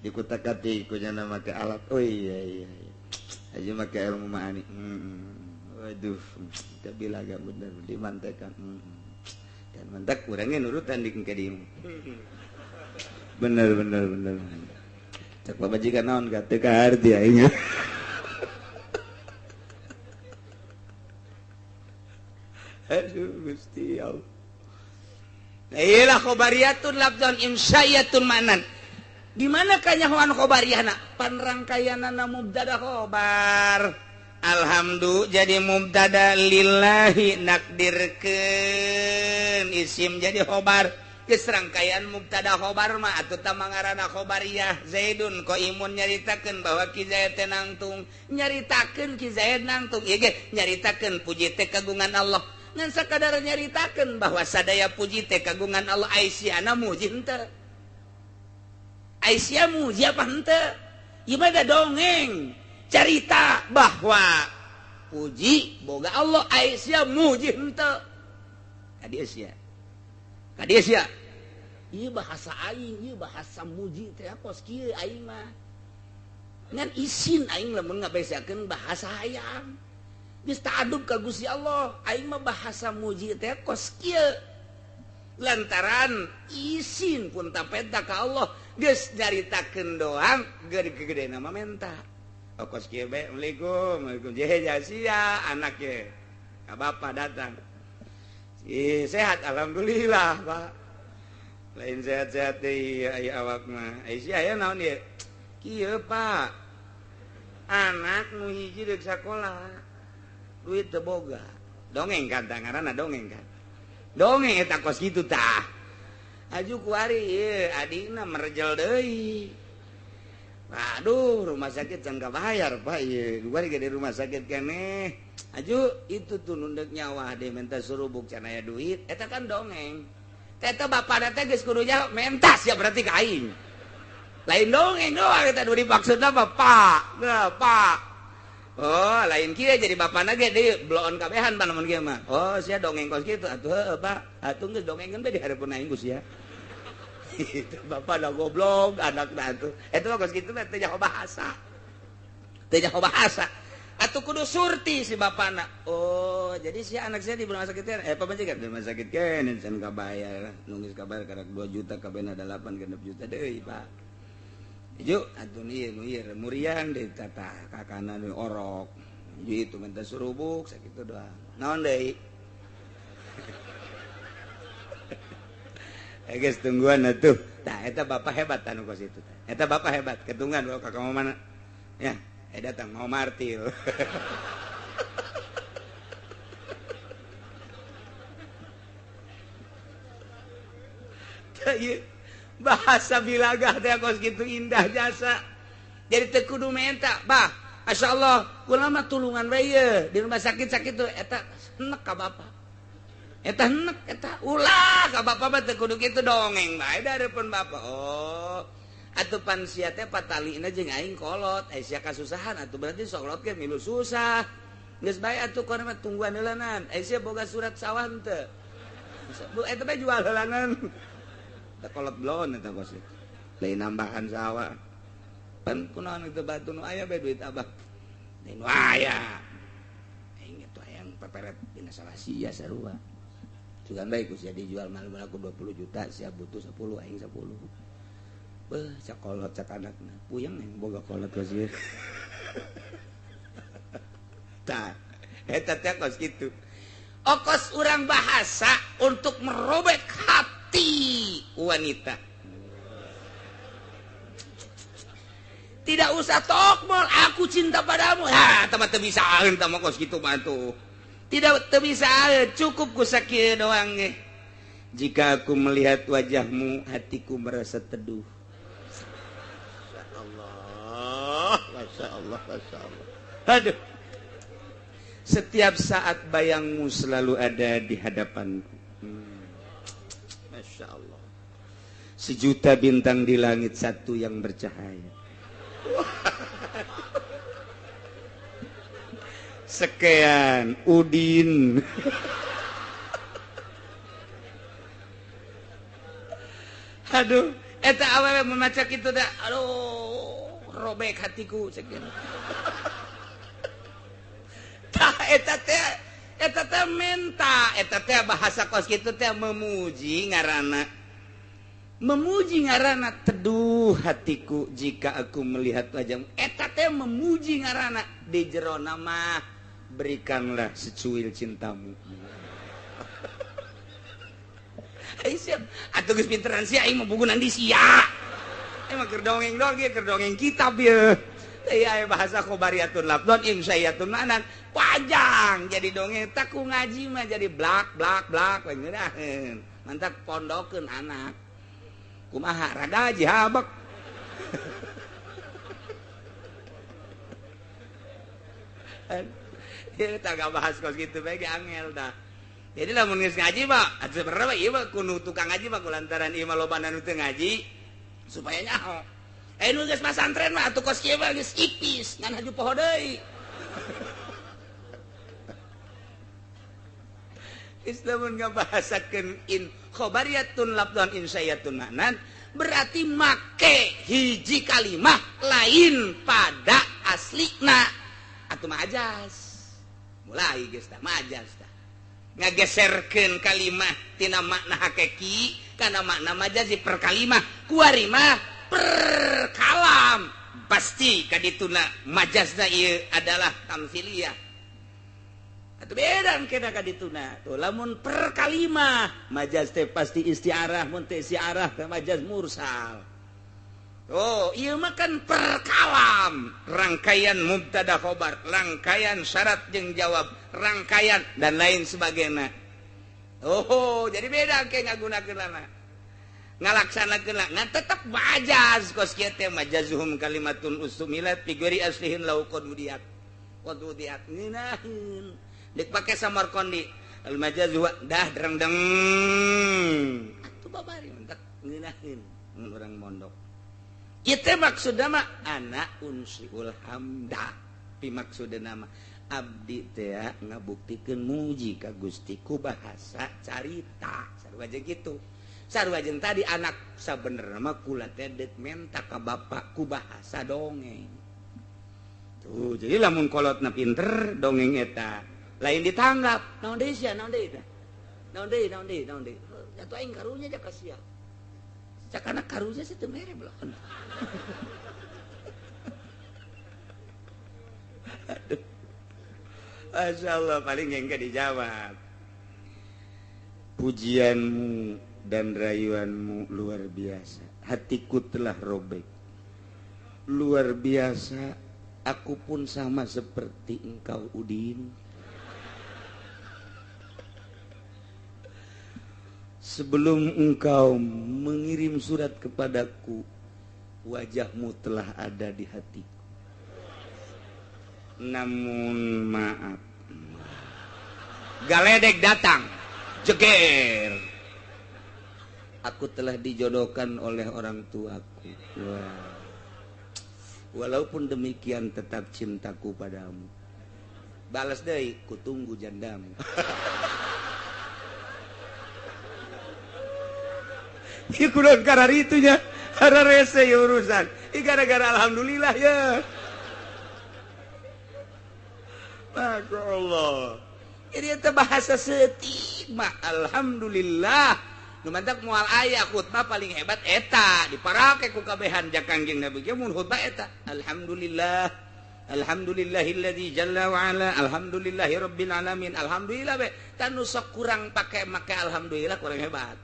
Dikutak-atik ku nya make alat. Oh iya iya. Aja make ilmu ma'ani. Waduh, kabila gak bener dimantekan. Dan mantak kurangnya nurutan di ke dieu. Bener bener bener. Cak pamajikan naon ka teu kaharti aing. Aduh Gusti Allah. Iyalah khobariyatun lafzan imsayatun ma'nan. Di mana kanyahoan khobariyahna? Panrangkayanana mubtada khobar. Alhamdulillah jadi mubtada lillahi nakdirkeun isim jadi khobar. Geus rangkaian mubtada khobar mah atuh tah mangarana khobariyah. Zaidun qaimun nyaritakeun bahwa Ki Zaid teh nangtung, nyaritakeun Ki Zaid nangtung ieu ge nyaritakeun puji teh kagungan Allah. Ngan sakadar nyaritakeun bahwa sadaya puji teh kagungan Allah, Aisyah muji henteu? Aisyah muji apa henteu? Ieu mah da dongeng carita bahwa puji boga Allah, Aisyah muji henteu? Ka dieu sia. Ka dieu sia. Ieu bahasa aing, ieu bahasa muji teh kos kieu aing mah. Ngan isin aing lamun ngabesakeun bahasa hayang. Geus ta'adub ka Gusti Allah, aing mah bahasa muji teh kos kieu. Lantaran isin pun tapeta ka Allah, geus nyaritakeun doang, gede-gedena mah menta. Oh, kos kieu bae, Assalamualaikum, Waalaikumsalam. Jehe sia anak ye. Ka bapa datang. Ih, sehat alhamdulillah, Pak. Lain sehat-sehat deui aya awak mah. Ai sia aya naon ieu? Kieu, Pak. Anak nu hiji deuk sakola. Duit teu boga. Dongeng kan tah ngaranna dongeng kan. Dongeng eta kos kitu tah. Aju kuari ieu adina merjel deui. Aduh, rumah sakit can kabayar, Pak ieu. Kuari ge di rumah sakit keneh. Aju itu tuh nundek nyawa deh minta surubuk can aya duit. Eta kan dongeng. Eta bapana teh geus kudu nyaho mentas ya berarti ka aing. Lain dongeng doang eta nu dimaksudna bapak. Nah, Pak. Oh, lain kieu jadi bapana ge deui bloon kabehan pan mun kieu mah. Oh, sia dongeng kos kitu atuh heueuh, Pak. Atuh geus dongengkeun bae di hareupeun aing ku sia. Itu bapak dah goblok anakna atuh. Eta mah kos kitu mah teu nyaho bahasa. Teu nyaho bahasa. Atuh kudu surti si bapana. Oh, jadi si anak saya di rumah sakit kan? Pamajikan di rumah sakit kan can kabayar. Nunggu kabayar karek 2 juta kabehna 8 genep juta deui, Pak. Ieu atuh ieu nu ieu muriang deui tata kakana nu orok. Ieu itu minta surubuk sakitu doang. Naon deui? Geus tungguan atuh. Tah eta bapak hebat anu kos itu. Eta bapak hebat ketunggan bawa ka mana? Ya. Datang mau martil. Bahasa bilagah teh kos kitu indah jasa. Jadi teu kudu menta, bah. Masyaallah, kula mah tulungan we ye di rumah sakit sakitu eta enek ka bapak. Eta enek eta ulah ka bapak mah teu kudu kitu dongeng bae da hareupeun bapak. Oh. Atuh pan sia teh patalina jeung aing kolot, ai sia kasusahan atuh berarti sokolot ge milu susah. Geus bae atuh kono mah tungguan heulanan. Ai sia boga surat sawah henteu? Bu eta bae jual heulanan. Teh kolot bloon eta kos. Lain nambahan sawah. Pan kunaon itu batu nu aya bae duit abah. Lain nu aya. Aing eta hayang peperet dina salah sia sarua. Sugan bae ku sia dijual malu aku 20 juta, sia butuh 10 aing 10. Beuh, cak kolot cak anakna. Puyeng yang boga kolot kos ieu. Tah, eta teh kos kitu. Okos urang bahasa untuk merobek hati wanita. Tidak usah tokmol, aku cinta padamu. Ha, tah mah teu bisaan tah mah kos kitu mah tuh. Tidak teu bisaan, cukup ku sakieu doang ge. Jika aku melihat wajahmu, hatiku merasa teduh. Masya Allah, Masya Allah. Aduh. Setiap saat bayangmu selalu ada di hadapanku. Masya Allah. Sejuta bintang di langit, satu yang bercahaya. Sekian Udin. Aduh, eta awewe memaca kitu da. Aduh, robek hatiku sekian. Tah eta teh menta, eta teh bahasa kos kitu teh memuji ngaranna. Memuji ngaranna teduh hatiku jika aku melihat wajahmu. Eta teh memuji ngaranna di jero nama berikanlah secuil cintamu. Ai siap atuh geus pinteran sia aing mah bugunan di sia. Emang keur dongeng doang ieu keur dongeng kitab ieu. Teh bahasa khobariyatun lafdon insyayatun ma'nan. Panjang jadi dongeng tak ku ngaji mah jadi blak blak blak ngeunaheun. Mantak pondokeun anak. Kumaha rada jihabek. Ya tak bahas kos gitu bae ge angel tah. Jadi lamun geus ngaji mah sebenarnya ieu mah kudu tukang ngaji mah kulantaran ieu mah lobana nu teu ngaji supaya nyaho. Nu geus masantren mah atuh kos kieu mah geus ipis ngan haju poho deui. Islamun ngabahasakeun in khobariyatun lafdhan insyayatun maknan berarti make hiji kalimah lain pada aslina atuh majas. Mulai geus tah majas tah. Ngageserkeun kalimah tina makna hakiki kana makna majazi per kalimah kuari mah per kalam pasti kadituna majazna ieu adalah tamsiliyah. Atuh beda kena kadituna tuh lamun per kalimah majaz teh pasti istiarah mun teh istiarah teh majaz mursal. Oh ieu mah kan per kalam rangkaian mubtada khobar rangkaian syarat jeung jawab rangkaian dan lain sebagainya. Oh jadi beda ke ngagunakeunana ngalaksanakeun ngan tetep majaz kos kieu teh majazuhum kalimatun ustumilat fi ghairi aslihin law qad wudiat ngeunaheun dek pake Samarkandi al majaz huwa dah dereng-deng atuh babari mentak ngeunaheun mun urang mondok ieu teh maksudna mah ana unsiul hamda pi maksudna mah abdi teh ngabuktikeun muji ka Gusti ku bahasa carita sarua jeung kitu sarua jeung tadi anak sabenerna mah kula teh deuk menta ka bapak ku bahasa dongeng tuh jadi lamun kolotna pinter dongeng eta lain ditanggap naon deui sia naon deui teh naon deui naon deui naon deui atuh aing karunya ja ka sia cakana karunya sih teu mere belon. Aduh. Masya Allah paling engke dijawab pujianmu dan rayuanmu luar biasa hatiku telah robek luar biasa aku pun sama seperti engkau Udin. Sebelum engkau mengirim surat kepadaku, wajahmu telah ada di hatiku. Namun maaf, galedek datang, jeger. Aku telah dijodohkan oleh orang tuaku. Wah. Walaupun demikian tetap cintaku padamu. Balas deui, kutunggu jandamu. Ieu kudu kararitu nya, hararese ieu urusan. Ieu gara-gara alhamdulillah ya. Masya Allah. Ini teh bahasa setik mah alhamdulillah. Nu mantak moal aya khutbah paling hebat eta diparake ku kabehan ja Kangjeng Nabi ge mun khutbah eta alhamdulillah. Alhamdulillahilladzi jalla wa ala alhamdulillahi rabbil alamin. Alhamdulillah be. Tah nu sok kurang pake make alhamdulillah kurang hebat.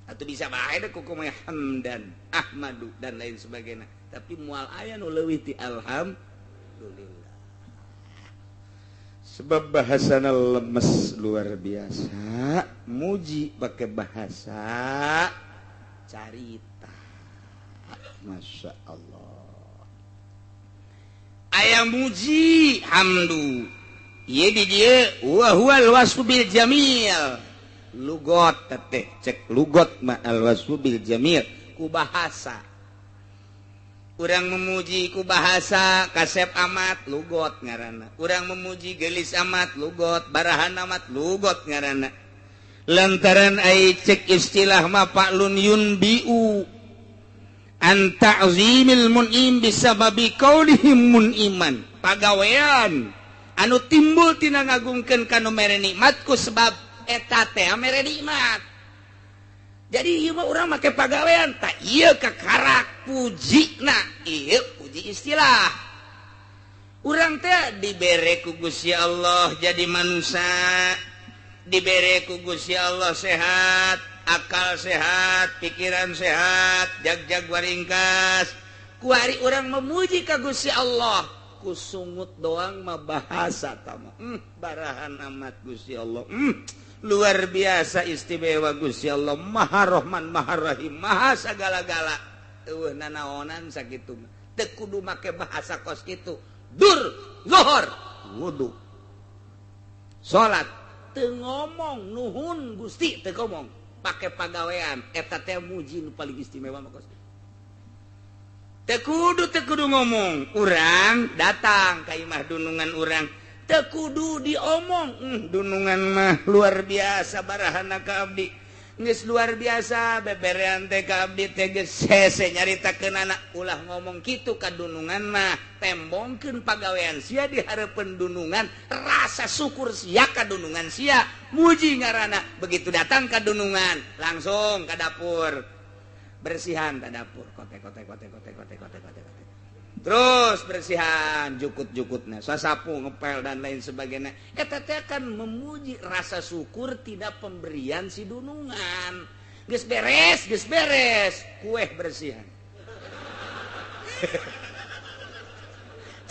Atau bisa bae deh kuku hamdan ahmadu dan lain sebagainya tapi mual aya nu leuwih ti alhamdulillah sebab bahasana lemes luar biasa muji pakai bahasa carita. Masya Allah aya muji hamdu ieu di dieu wa huwal wasfu bil jamil lugot teteh cek lugot ma'al wasfu bil jamil ku bahasa urang memuji ku bahasa kasep amat lugot ngaranna urang memuji gelis amat lugot barahan amat lugot ngaranna lantaran ai cek istilah ma fa'lun yunbiu an ta'zimil mun'im bisababi qaulihim mun'iman pagawean anu timbul tina ngagungkeun ka nu mere nikmat ku sebab eta teh mere nikmat. Jadi ieu mah urang make pagawean tah ieu kakarak pujina ieu puji istilah. Urang teh dibere ku Gusti Allah jadi manusia, dibere ku Gusti Allah sehat, akal sehat, pikiran sehat, jag-jag waringkas. Kuari urang memuji ka Gusti Allah, ku sungut doang mah bahasa tama. Barahan amat Gusti Allah. Luar biasa istimewa Gusti Allah, Maha Rahman, Maha Rahim, Maha sagala-gala. Eueuh nanaonan sakitu mah. Teu kudu make bahasa kos kitu. Dur, zuhur, wudu. Salat teu ngomong nuhun Gusti, teu ngomong, pake pagawean eta teh muji nu paling istimewa mah kos. Teu kudu ngomong, urang datang ka imah dunungan urang. Teu kudu diomong, dunungan mah luar biasa barahana ka abdi. Geus luar biasa beberean teh ka abdi teh geus hese nyaritakeun anak ulah ngomong kitu ka dunungan mah, tembongkeun pagawean sia di hareupeun dunungan, rasa syukur sia ka dunungan sia, muji ngaranna. Begitu datang ka dunungan, langsung ka dapur. Bersihan ka dapur, kote kote kote kote kote kote kote. Terus bersihan jukut-jukutnya, sasapu, ngepel dan lain sebagainya. Eta teh kan memuji rasa syukur tidak pemberian si dunungan. Geus beres, kue bersihan.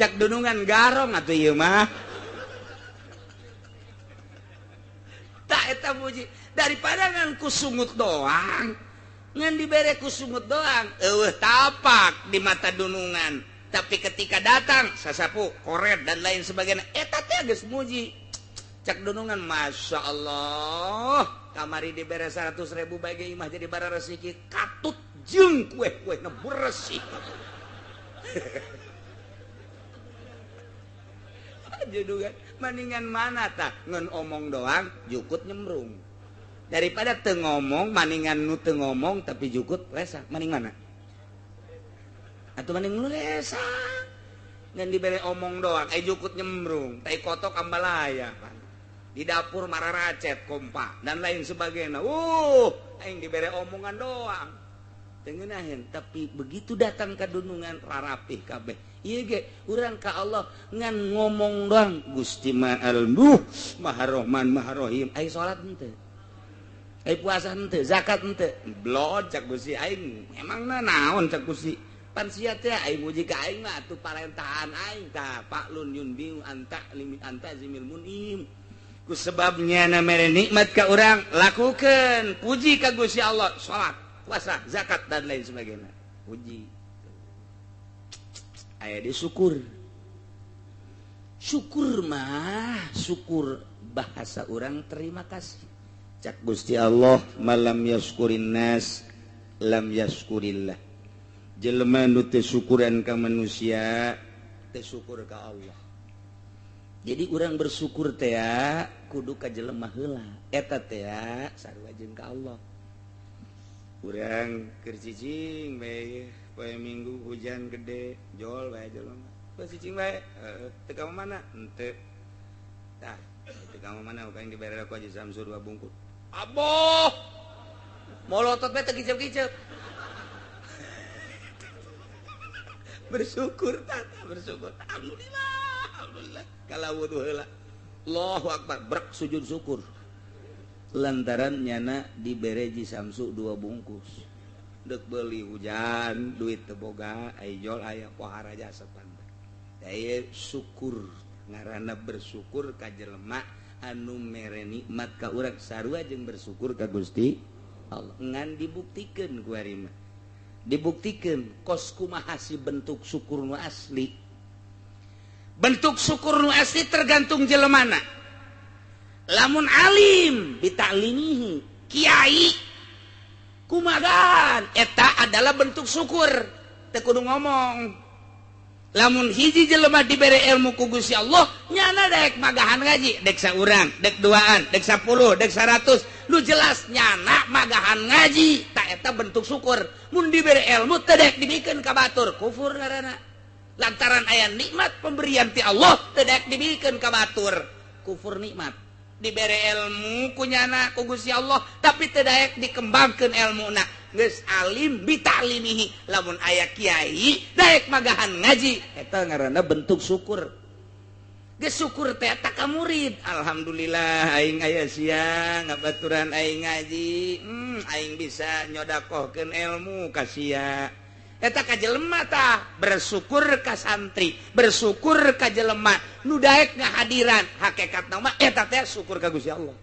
Cak dunungan garong atuh ieu mah. Tak eta muji daripada ngan ku sungut doang. Ngan dibere ku sungut doang, eueuh tapak di mata dunungan. Tapi ketika datang sasapu, koret dan lain sebagainya, eta teh geus muji. Cak dunungan, masya Allah, kamari dibere 100.000 bagi imah jadi bara resiki, katut jeung kue-kue na bersih. Dunungan mendingan mana tah ngan omong doang jukut nyemrung. Daripada teu ngomong maningan nu teu ngomong tapi jukut resah, maning mana? Atuh maning nu resah. Ngan dibere omong doang, jukut nyembrung, tai kotok ambalaya pan. Di dapur mararacet kompa dan lain sebagainya. Aing dibere omongan doang. Teu ngeunaheun, tapi begitu datang ka dunungan rarapih kabeh. Ieu ge urang ka Allah ngan ngomong doang, Gusti Maha Maha Rahman Maha Rahim. Ai salat henteu? Ai puasa henteu, zakat henteu. Blod cak Gusti aing, emangna naon cak Gusti? Pan sia teh aing muji ka aing mah atuh parentahan aing tah paklun yunbiu anta limit anta zimil munim. Ku sebabnya na mere nikmat ka urang, lakukeun, puji ka Gusti Allah, salat, puasa, zakat dan lain sebagainya. Puji. Aya di syukur. Syukur mah, syukur bahasa urang terima kasih. Cak Gusti Allah malam yaskurin nas lam yaskurillah. Jelema nu teu syukuran ka manusia teu syukur ka Allah. Jadi urang bersyukur teh kudu ka jelema heula, eta teh sarua jeung ka Allah. Urang keur cicing bae poe Minggu hujan gede jol bae jelema. Poe cicing bae heuh teu ka mana? Henteu. Tah teu ka mana urang dibere ku Haji Samsu 2 bungkus. Aboh! Molotot bae teu kicep-kicep. Bersyukur tata bersyukur. Alhamdulillah, alhamdulillah. Kalau wudu heula. Allahu akbar, brek sujud syukur. Lantaran nyana dibere Haji Samsu 2 bungkus. Deuk beuli hujan, duit teu boga, ai jol aya pohara jasa pan. Daya syukur ngaranna bersyukur ka jelema anu mere nikmat ka urang sarua jeung bersyukur ka Gusti Allah. Ngan dibuktikeun ku ari mah. Dibuktikeun kos kumaha si bentuk syukur nu asli. Bentuk syukur nu asli tergantung jelemana. Lamun alim bitaklimihi, kiai kumagan eta adalah bentuk syukur, teu kudu ngomong. Lamun hiji jelema dibere ilmu ku Gusti Allah, nyana dek magahan ngaji, dek saurang, dek duaan, dek 10, dek 100, lu jelas nyana magahan ngaji, tak eta bentuk syukur. Mun dibere ilmu teu dek dibikeun ka batur, kufur ngaranna. Lantaran aya nikmat pemberian ti Allah teu dek dibikeun ka batur, kufur nikmat. Dibere ilmu ku nyana ku Gusti Allah, tapi teu daek dikembangkeun ilmuna. Geus alim bitaklimihi, lamun aya kiai daek magahan ngaji, eta ngaranna bentuk syukur. Geus syukur teh eta ka murid, alhamdulillah aing aya sia ngabaturan aing ngaji, aing bisa nyodakohkeun ilmu ka sia. Eta ka jelema tah bersyukur ka santri, bersyukur ka jelema nu daek ngahadiran, hakikatna mah eta teh syukur ka Gusti Allah.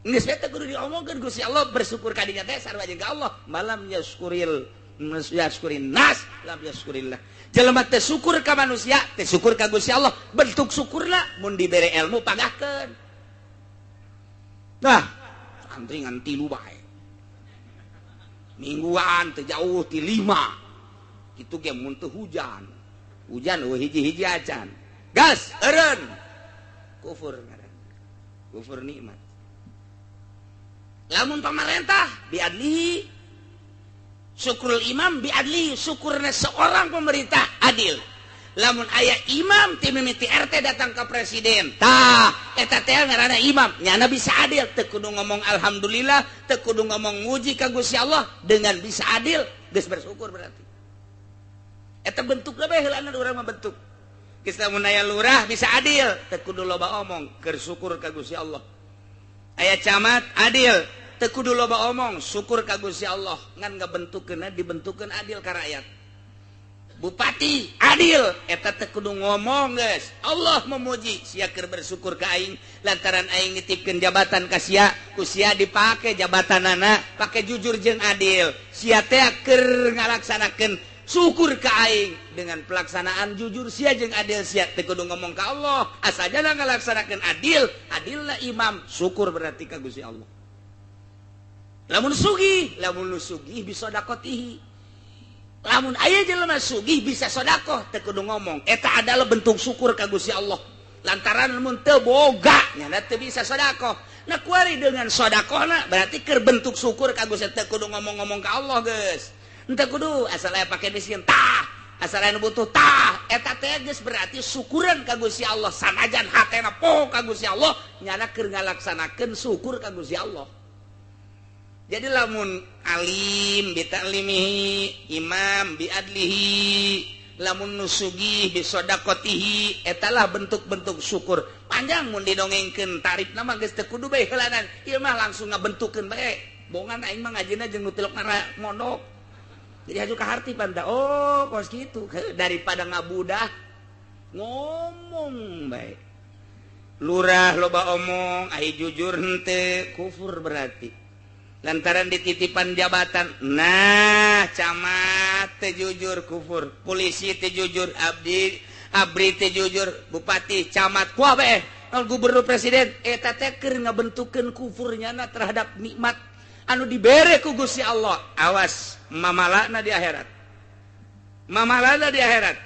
Geus teh kudu diomongkeun Gusti Allah bersyukur ka dinya teh sarua jeung ka Allah. Malam yaskuril yaskurin nas lam yaskurillah. Jelema teh syukur ka manusia, teh syukur ka Gusti Allah. Bentuk syukurna mun dibere ilmu pagahkeun. Nah, santri ngan 3 bae. Mingguan teu jauh ti 5. Kitu ge mun teu hujan. Hujan eueuh hiji-hiji acan. Gas eureun. Kufur ngaran. Kufur nikmat. Lamun pamarentah biadlihi, syukurul imam biadlihi, syukurna seorang pemerintah adil. Lamun aya imam ti mimiti RT datang ke presiden, tah eta teh ngaranna imam, nyana bisa adil, teu kudu ngomong alhamdulillah, teu kudu ngomong muji ka Gusti Allah, dengan bisa adil geus bersyukur berarti. Eta bentukna bae heulana urang mah bentuk. Geus lamun aya lurah bisa adil, teu kudu loba omong, keur syukur ka Gusti Allah. Aya camat adil, teu kudu loba omong, syukur ka Gusti Allah, ngan ngabentukkeunna dibentukkeun adil ka rakyat. Bupati adil, eta teu kudu ngomong geus. Allah memuji sia keur bersyukur ka aing lantaran aing nitipkeun jabatan ka sia, ku sia dipake jabatanana pake jujur jeung adil. Sia teh keur ngalaksanakeun syukur ka aing dengan pelaksanaan jujur sia jeung adil sia teu kudu ngomong ka Allah, asajana ngalaksanakeun adil, adilna imam, syukur berarti ka Gusti Allah. Lamun sugih, lamun nu sugih bisa dakotihi. Lamun aya jelema sugih bisa sedekah teu kudu ngomong, eta adalah bentuk syukur ka Gusti Allah. Lantaran mun teu boga nyana teu bisa sedekah. Nah kuari dengan sedekahna berarti keur bentuk syukur ka Gusti, teu kudu ngomong-ngomong ka Allah geus. Henteu kudu asal aya pake miskin tah, asal aya nu butuh tah, eta teh geus berarti syukuran ka Gusti Allah. Sanajan hatena poho ka Gusti Allah, nyana keur ngalaksanakeun syukur ka Gusti Allah. Jadi lamun alim bita'limihi, imam biadlihi, lamun nusugih bisodaqotihi, etalah bentuk-bentuk syukur. Panjang mun didongengkeun tarifna mah geus teu kudu bae heulanan. Ieu mah langsung ngabentukkeun bae. Bongan aing mah ngajina jeung nu tilok mondok. Jadi haju ka harti panta. Oh, kos kitu. Daripada ngabudah ngomong bae. Lurah loba omong, ai jujur henteu, kufur berarti. Lantaran dititipan jabatan, nah camat teu jujur kufur, polisi teu jujur, abdi abri teu jujur, bupati, camat, kuah bae, gubernur, presiden, eta teh keur ngabentukkeun kufurnya na terhadap nikmat anu dibere ku Gusti Allah. Awas mamalana di akhirat. Mamalana di akhirat.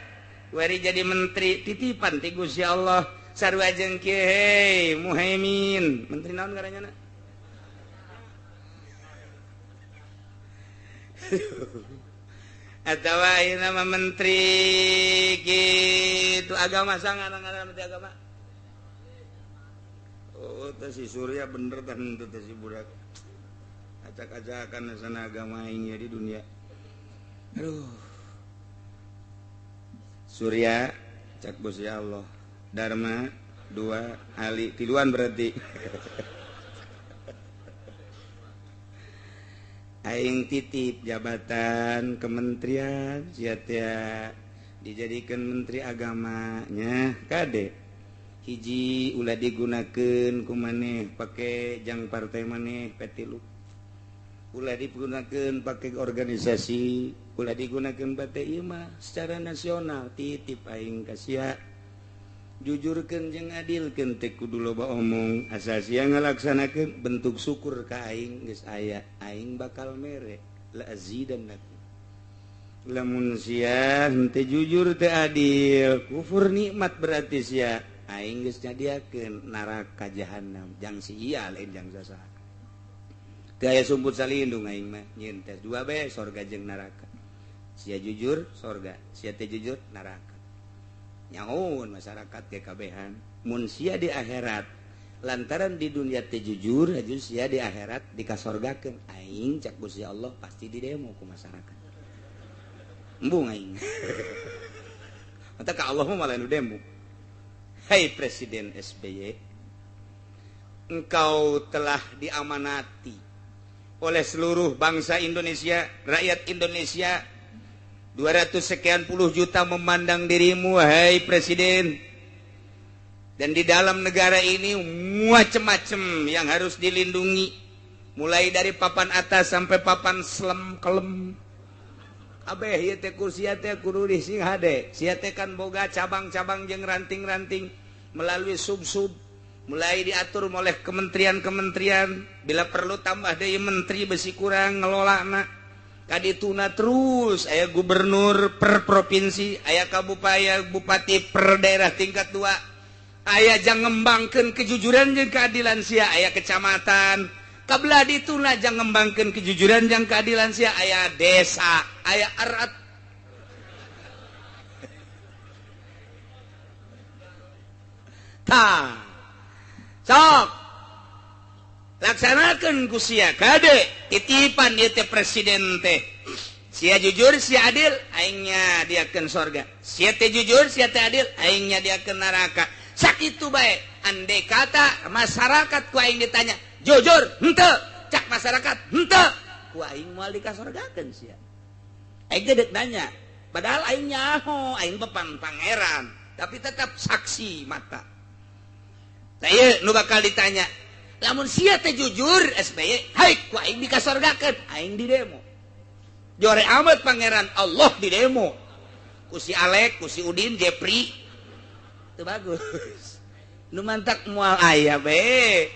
Wari jadi menteri titipan ti Gusti Allah, sarua jeung kieu hei Muhaimin, menteri naon ngaranna? Atau ayeuna mah menteri gitu agama sangat ngaran menteri agama. Oh, teh si Surya bener teh henteu teh si budak. Acak-acakan sana agama aing di dunia. Aduh. Surya cak Gusti Allah. Dharma 2 Ali tiluan berarti. Aing titip jabatan kementerian sia teh dijadikan menteri agamanya kade hiji ulah digunakeun ku maneh pake jang partai maneh P3 ulah digunakeun pake organisasi ulah digunakeun pake ieu mah secara nasional titip aing ka sia jujurkeun jeung adilkeun teh kudu loba omong asal sia ngalaksanakeun bentuk syukur ka aing geus aya aing bakal mere la azidannakum. Lamun sia henteu jujur teu adil kufur nikmat berarti sia aing geus nyadiakeun neraka jahanam jang sia lain jang sasaha. Teu aya sumput salindung aing mah nyieun tes dua bae sorga jeung neraka. Sia jujur sorga, sia teu jujur neraka. Nyaun masyarakat kekabehan mun sia di akhirat lantaran di dunia teu jujur aju sia di akhirat dikasorgakeun aing cak Gusti Allah pasti di demo ku masyarakat embung aing. Mata ka Allah mah malah nu demo. Hai Presiden SBY, engkau telah diamanati oleh seluruh bangsa Indonesia, rakyat Indonesia 200 sekian puluh juta memandang dirimu, wahai Presiden. Dan di dalam negara ini macem-macem yang harus dilindungi, mulai dari papan atas sampai papan selem kelem. Abeh ieu teh kursi teh kudu sing hade. Sia teh kan boga cabang-cabang jeung ranting-ranting melalui sub-sub, mulai diatur oleh kementerian-kementerian, bila perlu tambah deui menteri besi kurang ngelolana. Kadituna terus aya gubernur per provinsi, aya kabupaten, bupati per daerah tingkat 2. Aya jang ngembangkeun kejujuran jeung keadilan sia, aya kecamatan. Kabelah dituna jang ngembangkeun kejujuran jeung keadilan sia, aya desa, aya erat. Tah. Sok. Laksanakeun ku sia kade titipan ieu teh presiden teh. Sia jujur, sia adil, aing nyadiakeun sorga. Sia teh jujur, sia teh adil, aing nyadiakeun neraka. Sakitu bae, andai kata masyarakat ku aing ditanya, jujur henteu, cak masyarakat henteu, ku aing moal dikasorgakeun sia. Aing teh deuk nanya, padahal aing nyaho, aing bepang pangeran, tapi tetap saksi mata. Tah ieu nu bakal ditanya, lamun sia teh jujur SBY, haik ku aing dikasorgakeun, aing di demo. Jore amat pangeran Allah di demo. Ku si Alek, ku si Udin, Jepri. Itu bagus. Nu mantak moal aya be.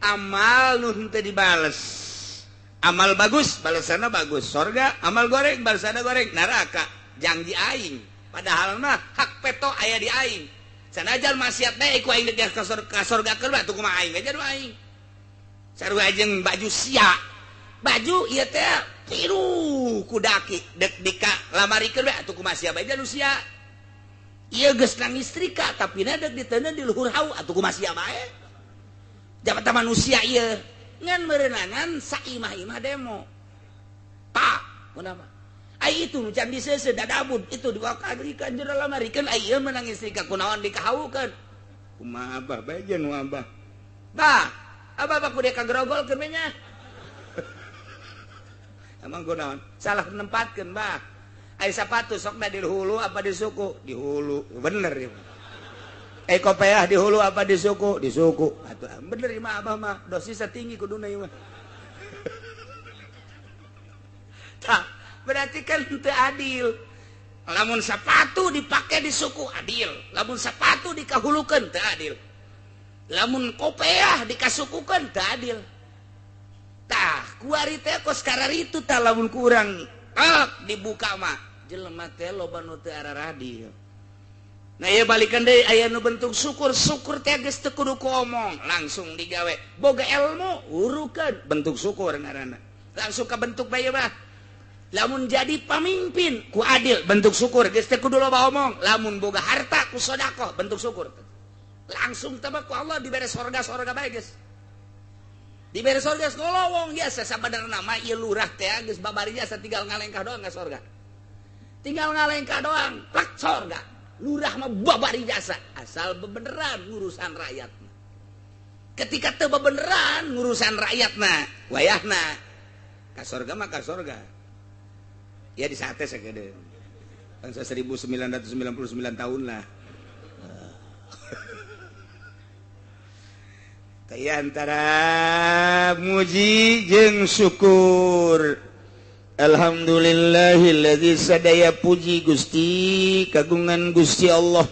Amal nu henteu dibales. Amal bagus, balasanna bagus, sorga. Amal goreng, balasanna goreng, neraka. Janji aing. Padahal mah hak peto aya di aing. Sanajan maksiat bae ku aing deuk ka sorgakeun mah atuh kumaha aing aja nu aing. Sarua jeung baju sia. Baju ieu teh tiru ku daki deuk dika lamarikeun bae atuh kumaha sia bae nu sia. Ieu geus nang istrika tapi na deuk diteundeun di luhur hau atuh kumaha sia bae. Jabatan manusia ieu ngan meureunangan saimah-imah demo. Pak, kunaon? Ai itu nu can diseuseuh dadabud itu diwakalikeun jero lamarikeun ai ieu meunang istrika kunaon dikahaukeun. Kumaha abah bae jeung nu abah. Bah, abah mah kudu kagrogolkeun we nya. Emang kunaon? Salah nempatkeun bah. Ai sapatu sokna di hulu apa di suku? Di hulu. Bener ieu. Ai kopeah di hulu apa di suku? Di suku. Atuh bener ieu mah abah mah dosisna tinggi kuduna ieu mah. Tah, berarti kan teu adil. Lamun sapatu dipake di suku adil, lamun sapatu dikahulukeun teu adil. Lamun kopeah dikasukukeun teu adil. Tah, kuari teh kos kararitu tah lamun kurang dibuka mah jelema teh loba nu teu araradil. Nah ieu balikan deui aya nu bentuk syukur, syukur teh geus teu kudu ku omong, langsung digawe. Boga ilmu urukeun bentuk syukur ngaranna. Langsung kabentuk bae mah. Lamun jadi pamimpin ku adil bentuk syukur, geus teu kudu loba omong. Lamun boga harta ku sedekah bentuk syukur. Langsung teh ku Allah dibere sorga-sorga bae geus. Dibere sorga ngolowong biasa sabenerna mah ieu lurah teh geus babari jasa tinggal ngalengkah doang ka sorga. Tinggal ngalengkah doang, plak sorga. Lurah mah babari jasa asal bebeneran ngurusan rakyat. Ketika teu bebeneran ngurusan rakyatna, wayahna ka sorga mah ka sorga. Ya di sate sakedeung. Bangsa 1999 tahun lah. Kaya antara muji jeung syukur. Alhamdulillahilladzi sadaya puji Gusti kagungan Gusti Allah.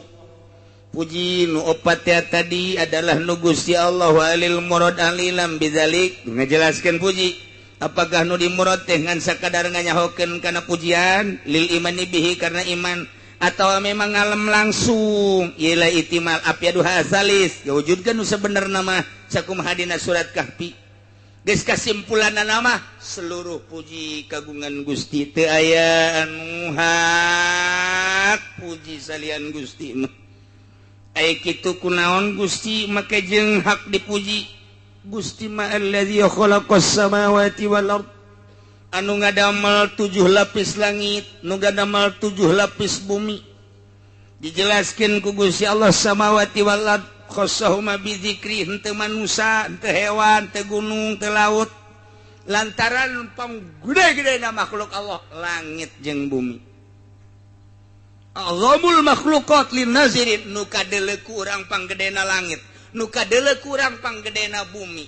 Puji nu opat ya tadi adalah nu Gusti Allah walil murad alilam bidzalik ngajelaskeun puji. Apakah nu dimurad teh ngan sakadar nganyahokeun kana pujian lil imani bihi karena iman atau memang ngalem langsung ialah itimal apyadu hasalis wujudkeun nu sebenarna mah sakumaha dina surat Kahfi. Geus kasimpulanna mah seluruh puji kagungan Gusti teu aya anu hak puji salian Gusti mah. Ai kitu kunaon Gusti make jeung hak dipuji Gusti ma allazi khalaqas samawati wal ard anu ngadamel 7 lapis langit nu ngadamel 7 lapis bumi. Dijelaskeun ku Gusti Allah samawati wal ard khassahuma bizikri henteu manusa henteu hewan henteu gunung henteu laut lantaran panggede-gedena makhluk Allah langit jeung bumi. Azamul makhluqat lin nazirin nu kadele ku urang panggedena langit, nu kadele ku urang panggedena bumi.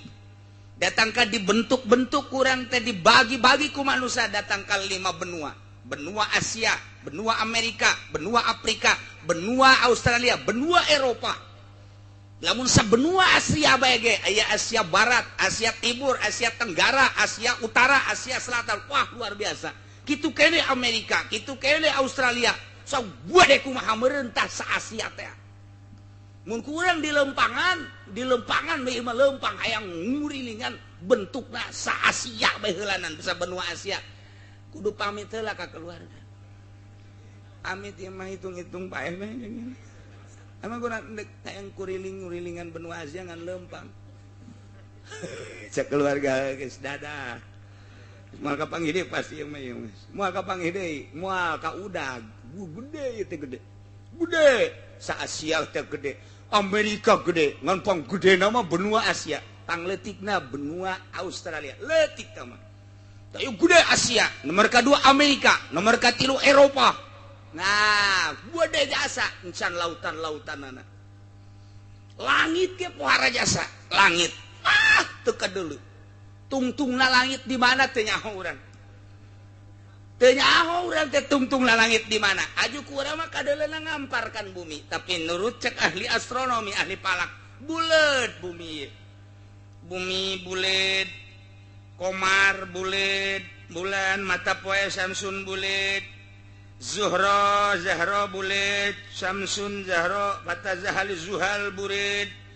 Datangka dibentuk-bentuk kurang teh dibagi-bagi ku manusia datang ka 5 benua. Benua Asia, benua Amerika, benua Afrika, benua Australia, benua Eropa. Lamun sabenua Asia bae ge aya Asia Barat, Asia Timur, Asia Tenggara, Asia Utara, Asia Selatan. Wah, luar biasa. Kitu kene Amerika, kitu kene Australia. Sok gede kumaha merentah sa Asia teh. Mun kurang di lempangan bae mah lempang hayang ngurilingan bentukna sa Asia bae heulanan sa benua Asia. Kudu pamit heula ka keluarga. Amit ieu mah hitung-hitung paeh mah. Emang kurang hayang kuriling-ngurilingan benua Asia ngan lempang. Cek keluarga geus dadah. Moal kapanggih deui pasti ieu mah ieu geus. Moal kapanggih deui, moal ka udag. Gede ieu teh gede. Gede sa Asia teh gede. Amerika gede, ngan panggedena mah benua Asia, pangleutikna benua Australia. Leutik tah mah. Tah gede Asia, nomor kadua Amerika, nomor katilu Eropa. Nah, gede jasa encan lautan-lautanana. Langit ge pohara jasa, langit. Ah, teu kadulu. Tungtungna langit di mana teu nyaho urang. Teu nyaho urang teh tungtungna langit di mana. Aju ku urang mah kadeuleuna ngamparkan bumi, tapi nurut cek ahli astronomi, ahli falak, buleut bumi ieu. Bumi buleut, komar buleut, bulan mata poe Samsun buleut, Zuhra Zahra buleut, Samsun Zahra mata Zahal Zuhal buleut.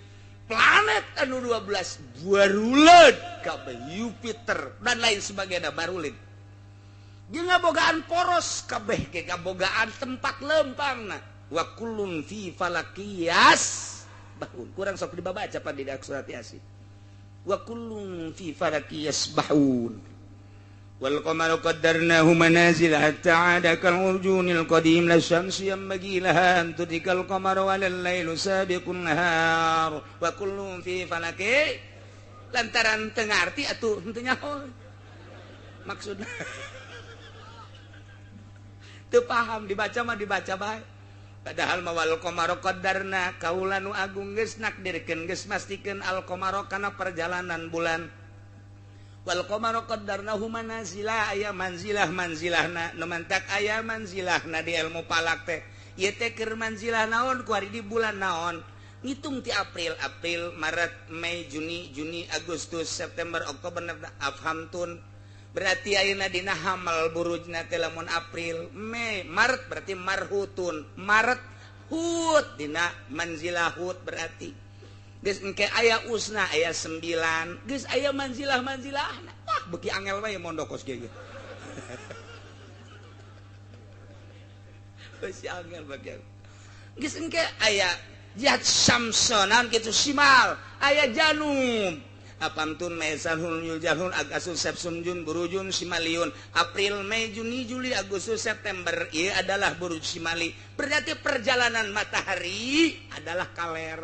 Planet anu 12 baruleut kabeh Jupiter dan lain sebagainya baruleut. Jeung ngabogaan poros kabeh ge kabogaan tempat lempangna. Wa kullun fi falakiyas bahun. Kurang sok dibaca pan di surat Yasin. Wa kullun fi falakiyas bahun. Wal qamaru qaddarnahu manazila hatta 'ada kal urjunil qadim la syamsu yanbaghi laha an tudrikal qamara wal lailu sabiqun nahar wa kullun fi falaki. Lantaran teu ngarti atuh henteu nyaho maksudna. Teu paham dibaca mah dibaca bae. Padahal mah wal qamaru qaddarna kaula nu agung geus nakdirkeun geus mastikeun al qamaru kana perjalanan bulan. Wal qamaru qaddarnahu manazila aya manzilah manzilahna nu mantak aya manzilahna di ilmu falak teh. Ieu teh keur manzilah naon ku ari di bulan naon. Ngitung ti April, April, Maret, Mei, Juni, Juni, Agustus, September, Oktober, November, afhamtun. Berarti ayeuna dina hamal burujna teh lamun April, Mei, Maret berarti marhutun. Maret hut dina manzilah hut berarti. Geus engke aya usna aya 9, geus aya manzilah-manzilahna. Wah, beuki angel wae mondok kos kieu ge. Geus angel bagian. Geus engke aya jihad samsonan kitu simal, aya janub. Apamtun Mesanhun Yuljahun Agasus Sepsun Jun Burujun Simaliun. April, Mei, Juni, Juli, Agustus, September ieu adalah buruj Simali. Berarti perjalanan matahari adalah kaler.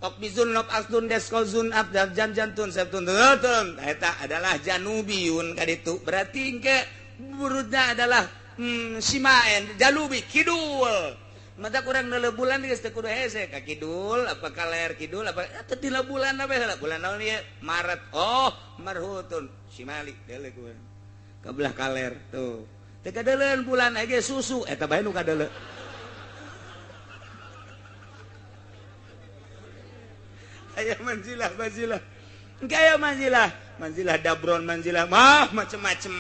Okbizun Nob Asdun Deskozun Abdal Jan Jantun Septun Tun eta adalah Janubiyun kaditu. Berarti engke burujna adalah Simaen Janubi kidul. Mata kurang nele bulan geus teu kudu hese ka kidul apa kaler kidul apa teu dina bulan apa heula bulan naon ieu Maret oh marhutun Simali deuleu ku ka belah kaler tuh teu kadeuleun bulan ge susu eta bae nu kadeuleu aya manzilah manzilah engke aya manzilah manzilah dabron manzilah mah macem-macem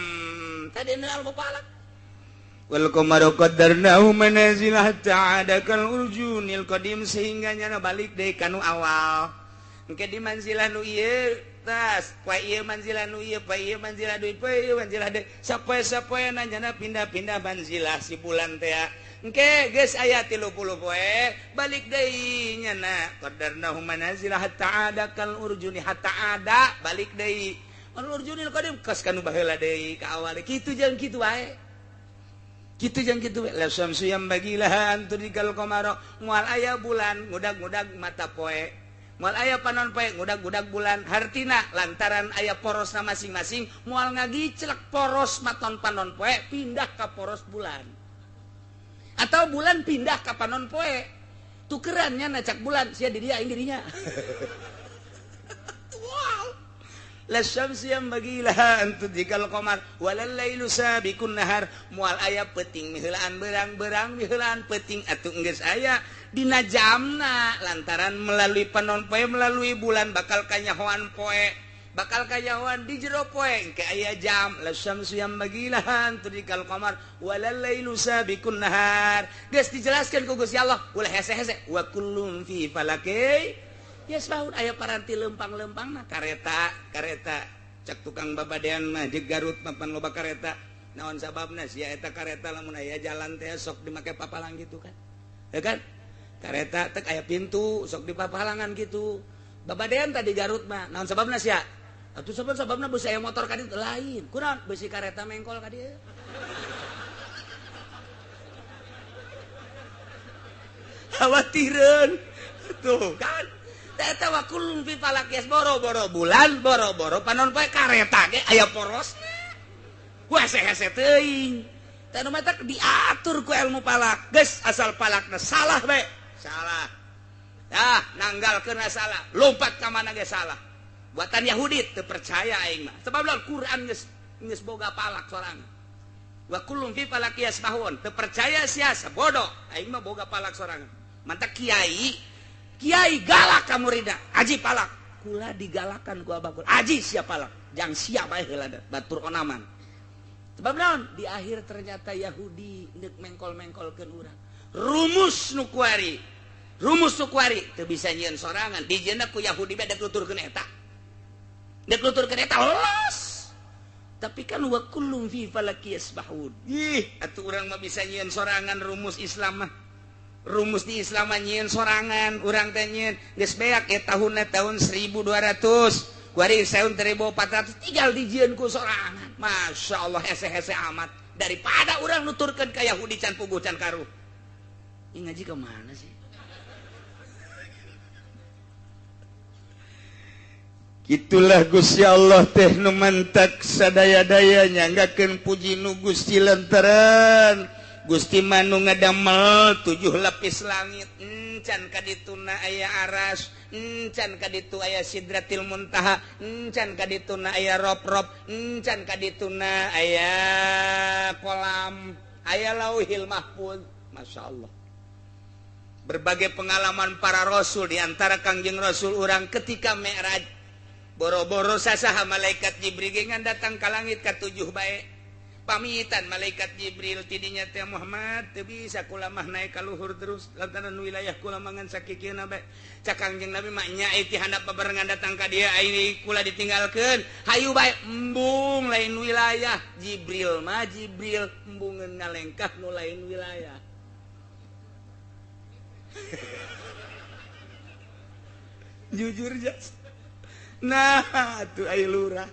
tadi nu al-falak. Wal qamaru qaddarnahu manazila hatta 'ada kal urjunil qadim sehingga nyana balik deui ka nu awal. Engke di manzilah nu ieu tas, poe ieu manzilah nu ieu, poe ieu manzilah deui, poe ieu manzilah deui. Sapoe-sapoena nyana pindah-pindah manzilah si bulan teh. Engke geus aya 30 poe, balik deui nyana qaddarnahu manazila hatta 'ada kal urjuni hatta 'ada balik deui. Al urjunil qadim kos ka nu baheula deui ka awal. Kitu jeung kitu wae. Kitu jeung kitu la syamsu yang bagilaha antudikal qamara moal aya bulan ngudag-ngudag mata poe moal aya panon poe ngudag-ngudag bulan hartina lantaran aya porosna masing-masing moal ngagiclek poros maton panon poe pindah ka poros bulan. Atau bulan pindah ka panon poe. Tukerannya nacak bulan sia di dia aing dirinya. Wow. La syamsu yanbaghi laha an tudrikal qamar walal lailu sabiqun nahar. Moal aya peuting miheulaan berang-berang miheulaan peuting atuh geus aya dina jamna lantaran melalui panon poe melalui bulan bakal kanyahoan poe bakal kanyahoan di jero poe engke aya jam la syamsu yanbaghi laha an tudrikal qamar walal lailu sabiqun nahar. Geus dijelaskeun ku Gusti Allah ulah hese-hese wa kullum fi falaki yasbahun. Aya paranti lempang-lempang mah kareta kareta cak tukang babadean mah di Garut papan loba kareta naon sababna sia eta kareta lamun aya jalan teh sok dimake papalang gitu kan ya kan kareta teh aya pintu sok dipapalangan gitu babadean tadi Garut mah naon sababna sia atuh sabab-sababna beusi aya motor ka ditu lain kunaon beusi kareta mengkol ka dieu khawatireun tuh kan eta wa kullun fi falak yas boro-boro bulan boro-boro panon poe kareta ge aya porosna wah hese-hese teuing teh nu matak diatur ku ilmu falak geus asal falakna salah bae salah dah nanggalkeun salah lompat ka mana ge salah buatan Yahudi teu percaya aing mah sebab lamun Quran geus boga falak sorangan wa kullun fi falak yasbahun teu percaya sia bodoh aing mah boga falak sorangan mantak kiai kiai galak ka muridna aji palak kula digalakan ku abah kula aji sia palak jang sia bae heula batur onaman sebab naon di akhir ternyata Yahudi neuk mengkol-mengkolkeun urang rumus nu kuari teu bisa nyieun sorangan dijieunna ku Yahudi bae dek nuturkeun eta dek nuturkeun eta los tapi kan wa kullum fi falaki yasbahun ih atuh urang mah bisa nyieun sorangan rumus Islam mah rumus di Islam nyieun sorangan urang teh nyieun geus beak e tahunna tahun 1200 kuari tahun 1400 tinggal dijieun ku sorangan Masya Allah hese-hese amat daripada urang nuturkeun ka Yahudi can puguh can karuh. Ini ngaji ke mana sih? Itulah Gusti Allah teh nu mantak sadaya-daya nyanggakeun puji nu Gusti lantaran Gusti manu ngadamel 7 lapis langit encan kadituna aya aras encan kaditu aya sidratil muntaha encan kadituna aya rob-rob encan kadituna aya kolam aya lauhil mahfuz. Masya Allah berbagai pengalaman para rasul diantara Kangjeng Rasul urang ketika Mi'raj boro-boro sasaha malaikat Jibril ngan datang ka langit ka 7 bae pamitan malaikat Jibril tidinya teh Muhammad teu bisa kula mah naik ka luhur terus lantaran wilayah kula mah ngan sakikieuna bae cak Kangjeng Nabi mah nya ti handap babarengan datang ka dieu aing kula ditinggalkeun hayu bae embung lain wilayah Jibril mah Jibril embungeun ngalengkah nu lain wilayah. Jujur jas nah atuh aya lurah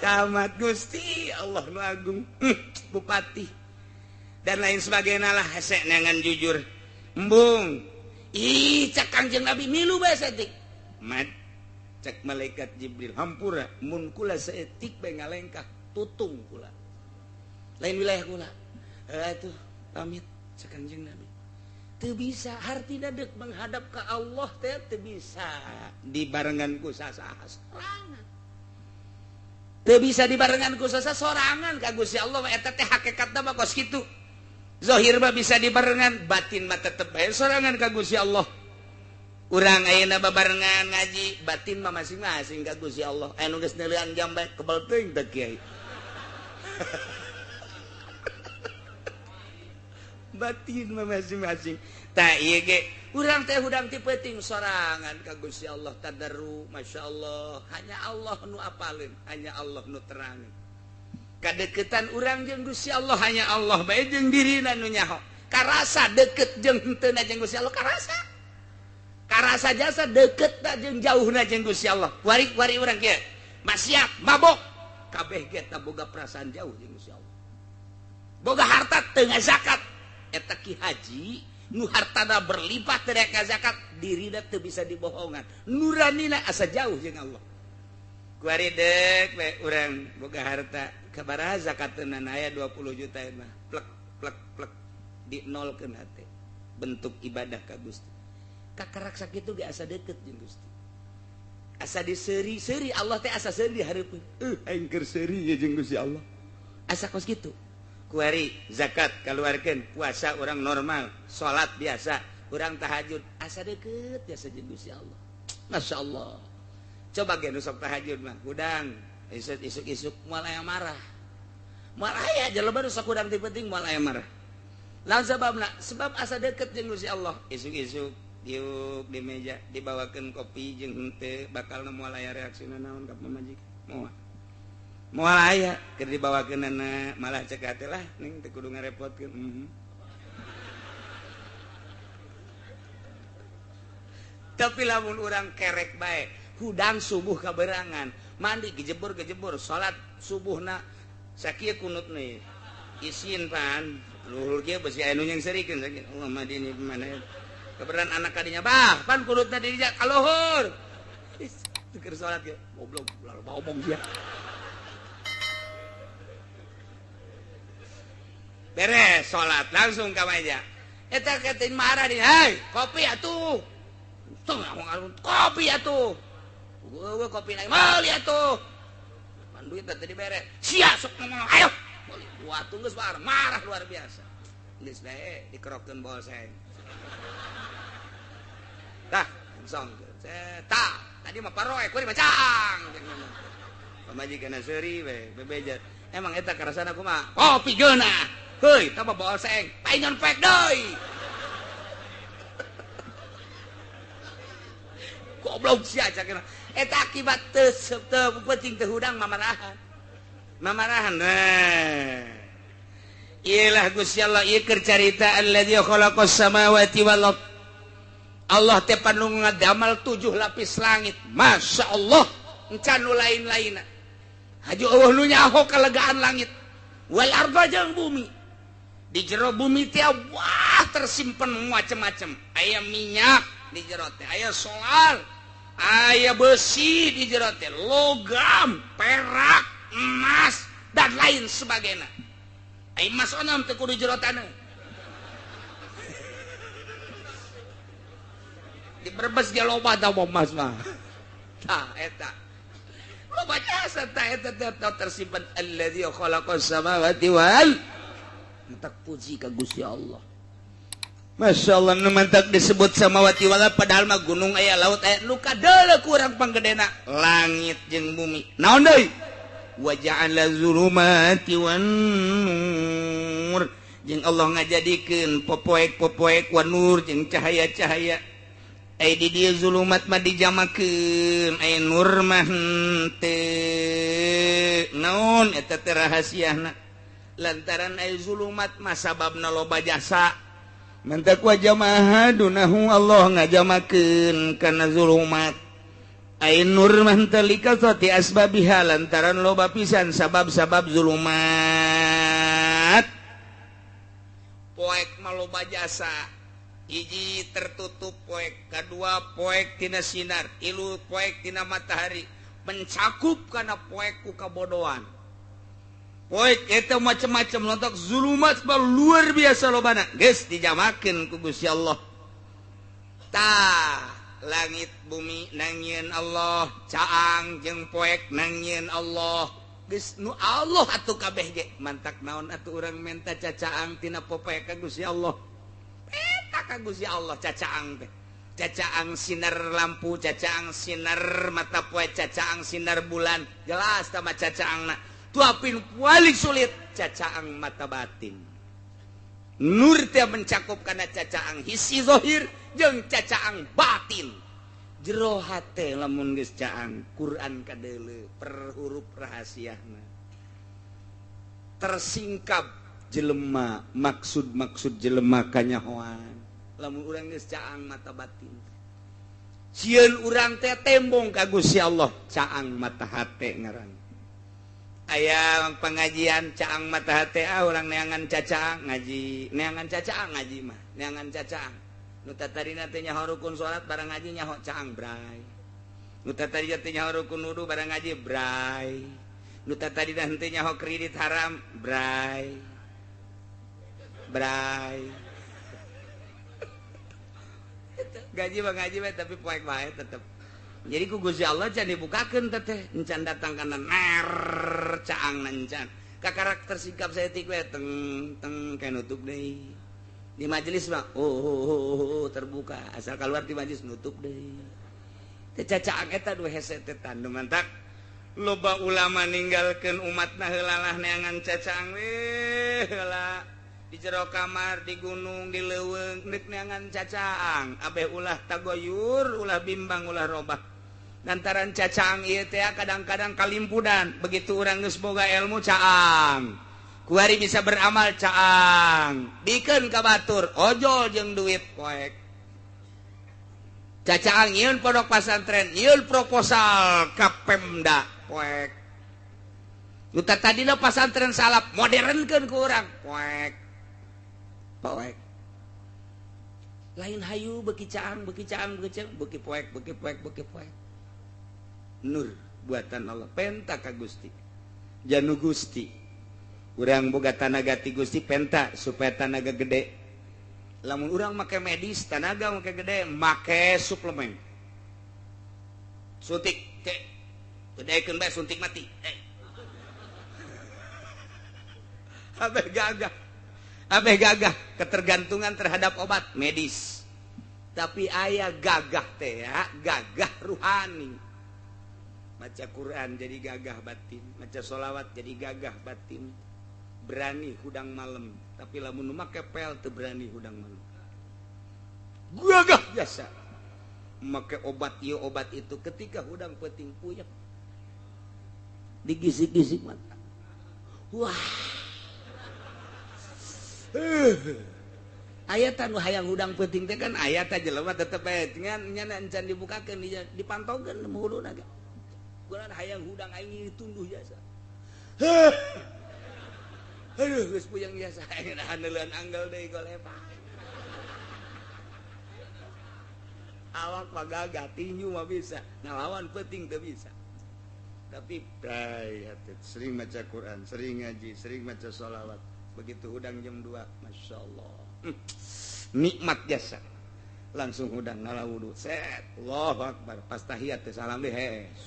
camat Gusti Allah nu agung bupati dan lain sebagainya lah hese nengan jujur embung ih cak Kangjeng Nabi milu bae saeutik mat cak malaikat Jibril hampura mun kula saeutik bae ngalengkah tutung kula lain wilayah kula atuh pamit cak Kangjeng Nabi teu bisa hartina deuk menghadap ka Allah teh teu bisa dibarengan ku sasaha sorangan teu bisa dibarengan ku sasaha sorangan ka Gusti Allah eta teh hakikatna mah kos kitu zahir mah bisa dibarengan batin mah tetep bae sorangan ka Gusti Allah urang ayeuna babarengan ngaji batin mah masing-masing ka Gusti Allah anu geus neuleuan jam bae kebel teuing teh kiai batin mah masing-masing tah ieu ge urang teh hudang ti peuting sorangan ka Gusti Allah tadarru masyaallah hanya Allah nu apaleun hanya Allah nu terangkeun kadeukeutan urang jeung Gusti Allah hanya Allah bae jeung dirina nu nyaho karasa deukeut jeung henteu jeung Gusti Allah karasa karasa jasa deukeut jeung jauhna jeung Gusti Allah wari-wari urang kieu maksiat mabok kabeh ge tah boga perasaan jauh jeung Gusti Allah boga harta teu ngazakat eta ki haji nu hartana berlipat teu zakat dirina teu bisa dibohongan nuranina asa jauh jeung Allah kuari deuk we urang boga harta kabaraha zakatna aya 20 juta mah plek plek plek Dinolkeun hate bentuk ibadah ka Gusti. Kakarak sakitu ge asa deket jeung Gusti. Asa diseri-seri Allah teh asa seuri di hareupeun. Aing keur seuri ye jeung Gusti Allah. Asa kos kitu. Kuari zakat kaluarkeun, puasa urang normal, salat biasa, urang tahajud, asa deket biasa jeung Gusti Allah. Masya Allah. Coba ge nu sok tahajud mah, hudang, isuk-isuk moal aya marah. Moal aya jelema nu sok hudang ti penting moal aya marah. Lawan sababna, sebab asa deket jeung Gusti Allah. Isuk-isuk diuk di meja dibawakeun kopi jeung henteu bakal moal aya reaksina naon ka pamajikan. Moal. Moal aya keur dibawakeunana malah cek hate lah ning teu kudu ngarepotkeun. Tapi lamun urang kerek bae, hudang subuh kaberangan, mandi gejebur-gejebur, salat subuhna sakieu kunut nih. Isin pan, luhur kieu besi aya nu nyengserikeun sakieu. Allah mah dini mana. Keberan anak kadinya bah, pan kunutna di dinya ka luhur. Keur salat ge goblok, ulah omong sia. Beres salat langsung ka meja. Eta ketin marah di, "Hei, kopi atuh." Kopi atuh. Gua kopi naik meuli atuh. Pan duit teh dibere. Sia sok ngomong, ayo. Meuli. Wah, geus marah luar biasa. Geus bae dikerokeun bolseng. Tah, langsung. Tah, tadi mah paroe kuari bacang. Pamajikan seuri we, bebeja. Emang eta karasana kumaha? Kopi geunah. Heuy, tah mah bolseng. Painyon pek deui. Goblok sia cakena. Eta akibat teu penting teu hudang mamarahan. Mamarahan. Nah. Iyalah Gusti Allah ieu keur carita allazi khalaqas samawati wal ard. Allah teh panu ngadamal 7 lapis langit. Masya Allah, encan nu lain-lainna. Haju eueuh nu nyaho kalegaan langit. Wal arda jeung bumi. Di jero bumi teh wah tersimpen macam-macam. Aya minyak di jero teh, aya solar, aya besi di jero teh, logam, perak, emas dan lain sebagainya. Aya emas onam teh kudu jero taneuh. Di Brebes ge loba tah emas mah. Tah eta. Loba jasa tah eta teh tersimpan allazi khalaqas samawati wal. Mentak puji ka Gusti Allah. Masya Allah, nu mantak disebut samawati wal padahal mah gunung aya laut aya nu kadeuleu kurang panggedena langit jeung bumi. Naon deui? Wa ja'ala zulumati wan nur. Jeung Allah ngajadikeun popoek-popoek wan nur jeung cahaya-cahaya. Ai di dieu zulumat mah dijamakeun, ai nur mah henteu. Naon eta teh rahasiana? Lantaran ai zulumat mah sababna loba jasa. Mantak wa jamaah dunahu Allah ngajamakeun kana zulumat. Ai nur mah henteu likasati asbabiha lantaran loba pisan sabab-sabab zulumat. Poek mah loba jasa. Hiji tertutup poek, kadua poek tina sinar, tilu poek tina matahari, mencakup kana poek ku kabodohan. Poek eta macam-macam lontak zulumat mah luar biasa lobana. Geus dijamakeun ku Gusti Allah. Tah, langit bumi nangieun Allah, caang jeung poek nangieun Allah. Geus nu Allah atuh kabeh ge, mantak naon atuh urang menta cacaang tina popoek ka Gusti Allah. Eta ka Gusti Allah cacaang teh. Cacaang sinar lampu, cacaang sinar mata poe, cacaang sinar bulan. Jelas tah mah cacaangna. Tuapin paling sulit cacaang mata batin. Nur teh mencakup kana cacaang hisi zahir jeung cacaang batin. Jero hate lamun geus caang Quran kadeuleu per huruf rahasiana. Tersingkap jelema maksud-maksud jelema kanyahoan. Lamun urang geus caang mata batin. Sieun urang teh tembong ka Gusti Allah, caang mata hate ngaran. Aya pengajian caang mata hate, ah urang neangan cacaang ngaji, neangan cacaang ngaji mah, neangan cacaang. Nu tatadina teh nyaho rukun salat barang ngaji nyaho caang bray. Nu tatadina teh nyaho rukun wudu barang ngaji bray. Nu tatadina henteu nyaho kredit haram bray. Bray. Gaji mah gaji mah tapi poek bae tetep. Jadi ku Gusti Allah can dibukakeun teteh, encan datang kana ner caang encan. Ka karakter sikap saya tik we teng teng kayak nutup deui. Di majelis mah oh, terbuka, asal keluar di majelis nutup deui. Teh cacaang eta du hese teh tandu mantak. Loba ulama ninggalkeun umatna heulalah neangan cacaang we heula di jero kamar di gunung di leuweung deuk neangan cacaang abeh ulah tagoyur ulah bimbang ulah robah lantaran cacaang ieu teh kadang-kadang kalimpudan begitu urang geus boga ilmu caang kuari bisa beramal caang bikeun ka batur ojol jeung duit poek cacaang nyieun pondok pasantren nyieun proposal ka Pemda poek nu tadina pasantren salaf modernkeun ku urang poek poek lain hayu beki caang beki caang beki caang beki poek beki poek beki poek nur buatan Allah penta ka Gusti janu Gusti urang boga tanaga ti Gusti penta supaya tanaga gede lamun urang make medis tanaga make gede make suplemen suntik ke gedekeun bae suntik mati abeh gagah ketergantungan terhadap obat medis tapi aya gagah teh ya gagah ruhani maca Quran jadi gagah batin maca sholawat jadi gagah batin berani hudang malam tapi lamun make pel teu berani hudang malam gagah biasa make obat ieu obat itu ketika hudang peuting puyeng digisik-gisik mata wah ayat anu hayang hudang peuting teh kan ayat jelema tetep bae ngan nyana encan dibukakeun dipantaukeun huluna ge geunan hayang hudang aing tunduh jasa aduh geus puyeng jasa aing haneuleun anggal deui golepa awak mah gagah tinju mah bisa ngalawan peuting teu bisa tapi sering maca Quran sering ngaji sering maca sholawat begitu hudang jam 2 Masya Allah nikmat jasa langsung hudang ngala wudu set Allahu Akbar pas tahiyat teh salam deh hees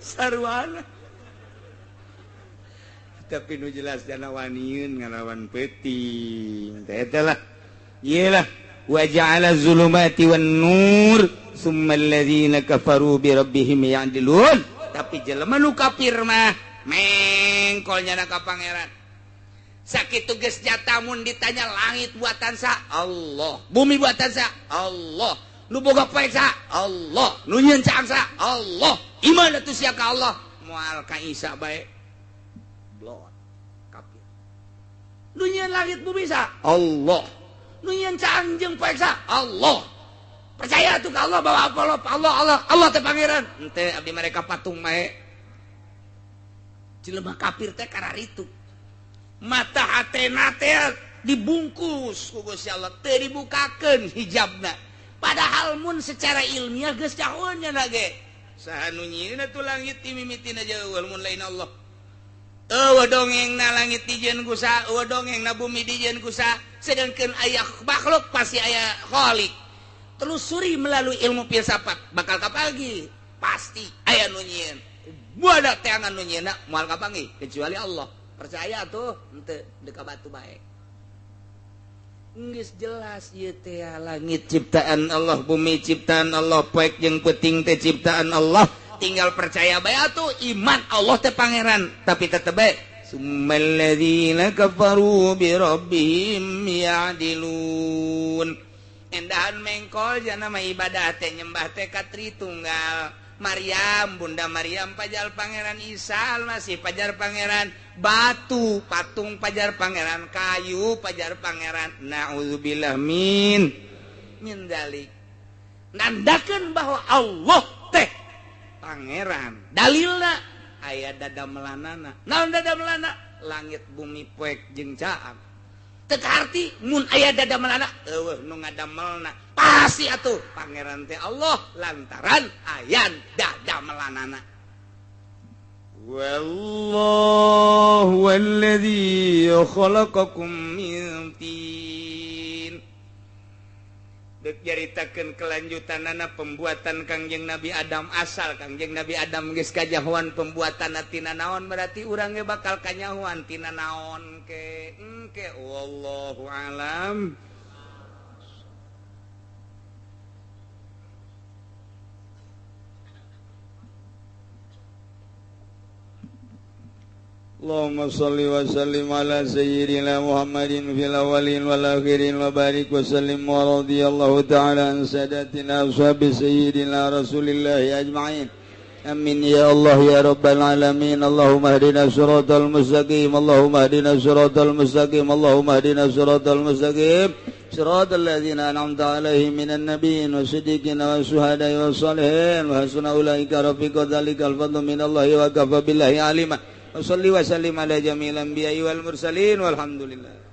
sarwana tapi nu jelas jana waniun ngalawan peuting teh eta lah ieu lah wa ja'ala zulumati wan nur summa alladzina kafaru bi rabbihim ya'dilun tapi jelema nu kafir mah mengkol nyana ka pangeran sakitu geus jata mun ditanya langit buatan sa Allah bumi buatan sa Allah nu boga poek sa Allah nu nyieun caang sa Allah iman atuh sia ka Allah moal ka Isa bae blot kafir nu nyieun langit bumi sa Allah nu nyieun caang jeung poek sa Allah percaya tuh ke Allah bahwa Allah Allah Allah Allah teh pangeran ente abdi mereka patung bae jelema kafir teh kararitu mata hatena teh dibungkus ku Gusti Allah teu dibukakeun hijabna padahal mun secara ilmiah geus cahueun nya ge saha nu nyieunna tuh langit ti mimitina jauh mun lain Allah eueuh dongengna langit dijieun ku saha eueuh dongengna bumi dijieun ku saha sedangkeun aya makhluk pasti aya khalik telusuri melalui ilmu filsafat bakal kapagi pasti aya nu nyieun buada teangan nu nyieunna moal kapanggih kecuali Allah percaya tuh henteu deuk ka batu bae geus jelas ieu teh langit ciptaan Allah bumi ciptaan Allah poek jeung peuting teh ciptaan Allah tinggal percaya bae atuh iman Allah teh pangeran tapi tetep bae summal ladzina kafaru bi rabbihim ya'dilun endahan mengkol jana mah ibadah teh nyembah teh ka Tritunggal Maryam Bunda Maryam pajar Pangeran Isa Almasih pajar Pangeran batu patung pajar Pangeran kayu pajar Pangeran naudzubillah min dalik nandakeun bahwa Allah teh Pangeran dalilna aya dada melanana naon dada melana langit bumi poek jeung caang teu kaarti mun aya dada melana eueuh nu ngadamelna pasti atuh pangeran teh Allah lantaran aya dada melanana. Wallahu alladzi khalaqakum min tin. Dek nyaritakeun kelanjutanana pembuatan Kangjeng Nabi Adam asal Kangjeng Nabi Adam geus kajahoan pembuatanna tina naon berarti urang ge bakal kanyahoan tina naon ke engke wallahu alam. Allahumma salli wa sallim ala sayyidina Muhammadin fil awwalin wal akhirin wa barik wa sallim wa radiyallahu ta'ala an sadatina ashabi sayyidina Rasulillahi ajma'in. Amin ya Allah ya rabbal alamin. Allahumma hdina siratal mustaqim. Allahumma hdina siratal mustaqim. Allahumma hdina siratal mustaqim. Siratal ladzina an'amta 'alaihim minan nabiyyin wasiddiqin wasyuhada'i wassalihin wa hasuna ulaika rafiqa. Dzalikal fadlu minallahi wa kafa billahi alima. Wa salli wa sallim ala jami'il anbiya'i wal mursalin walhamdulillah.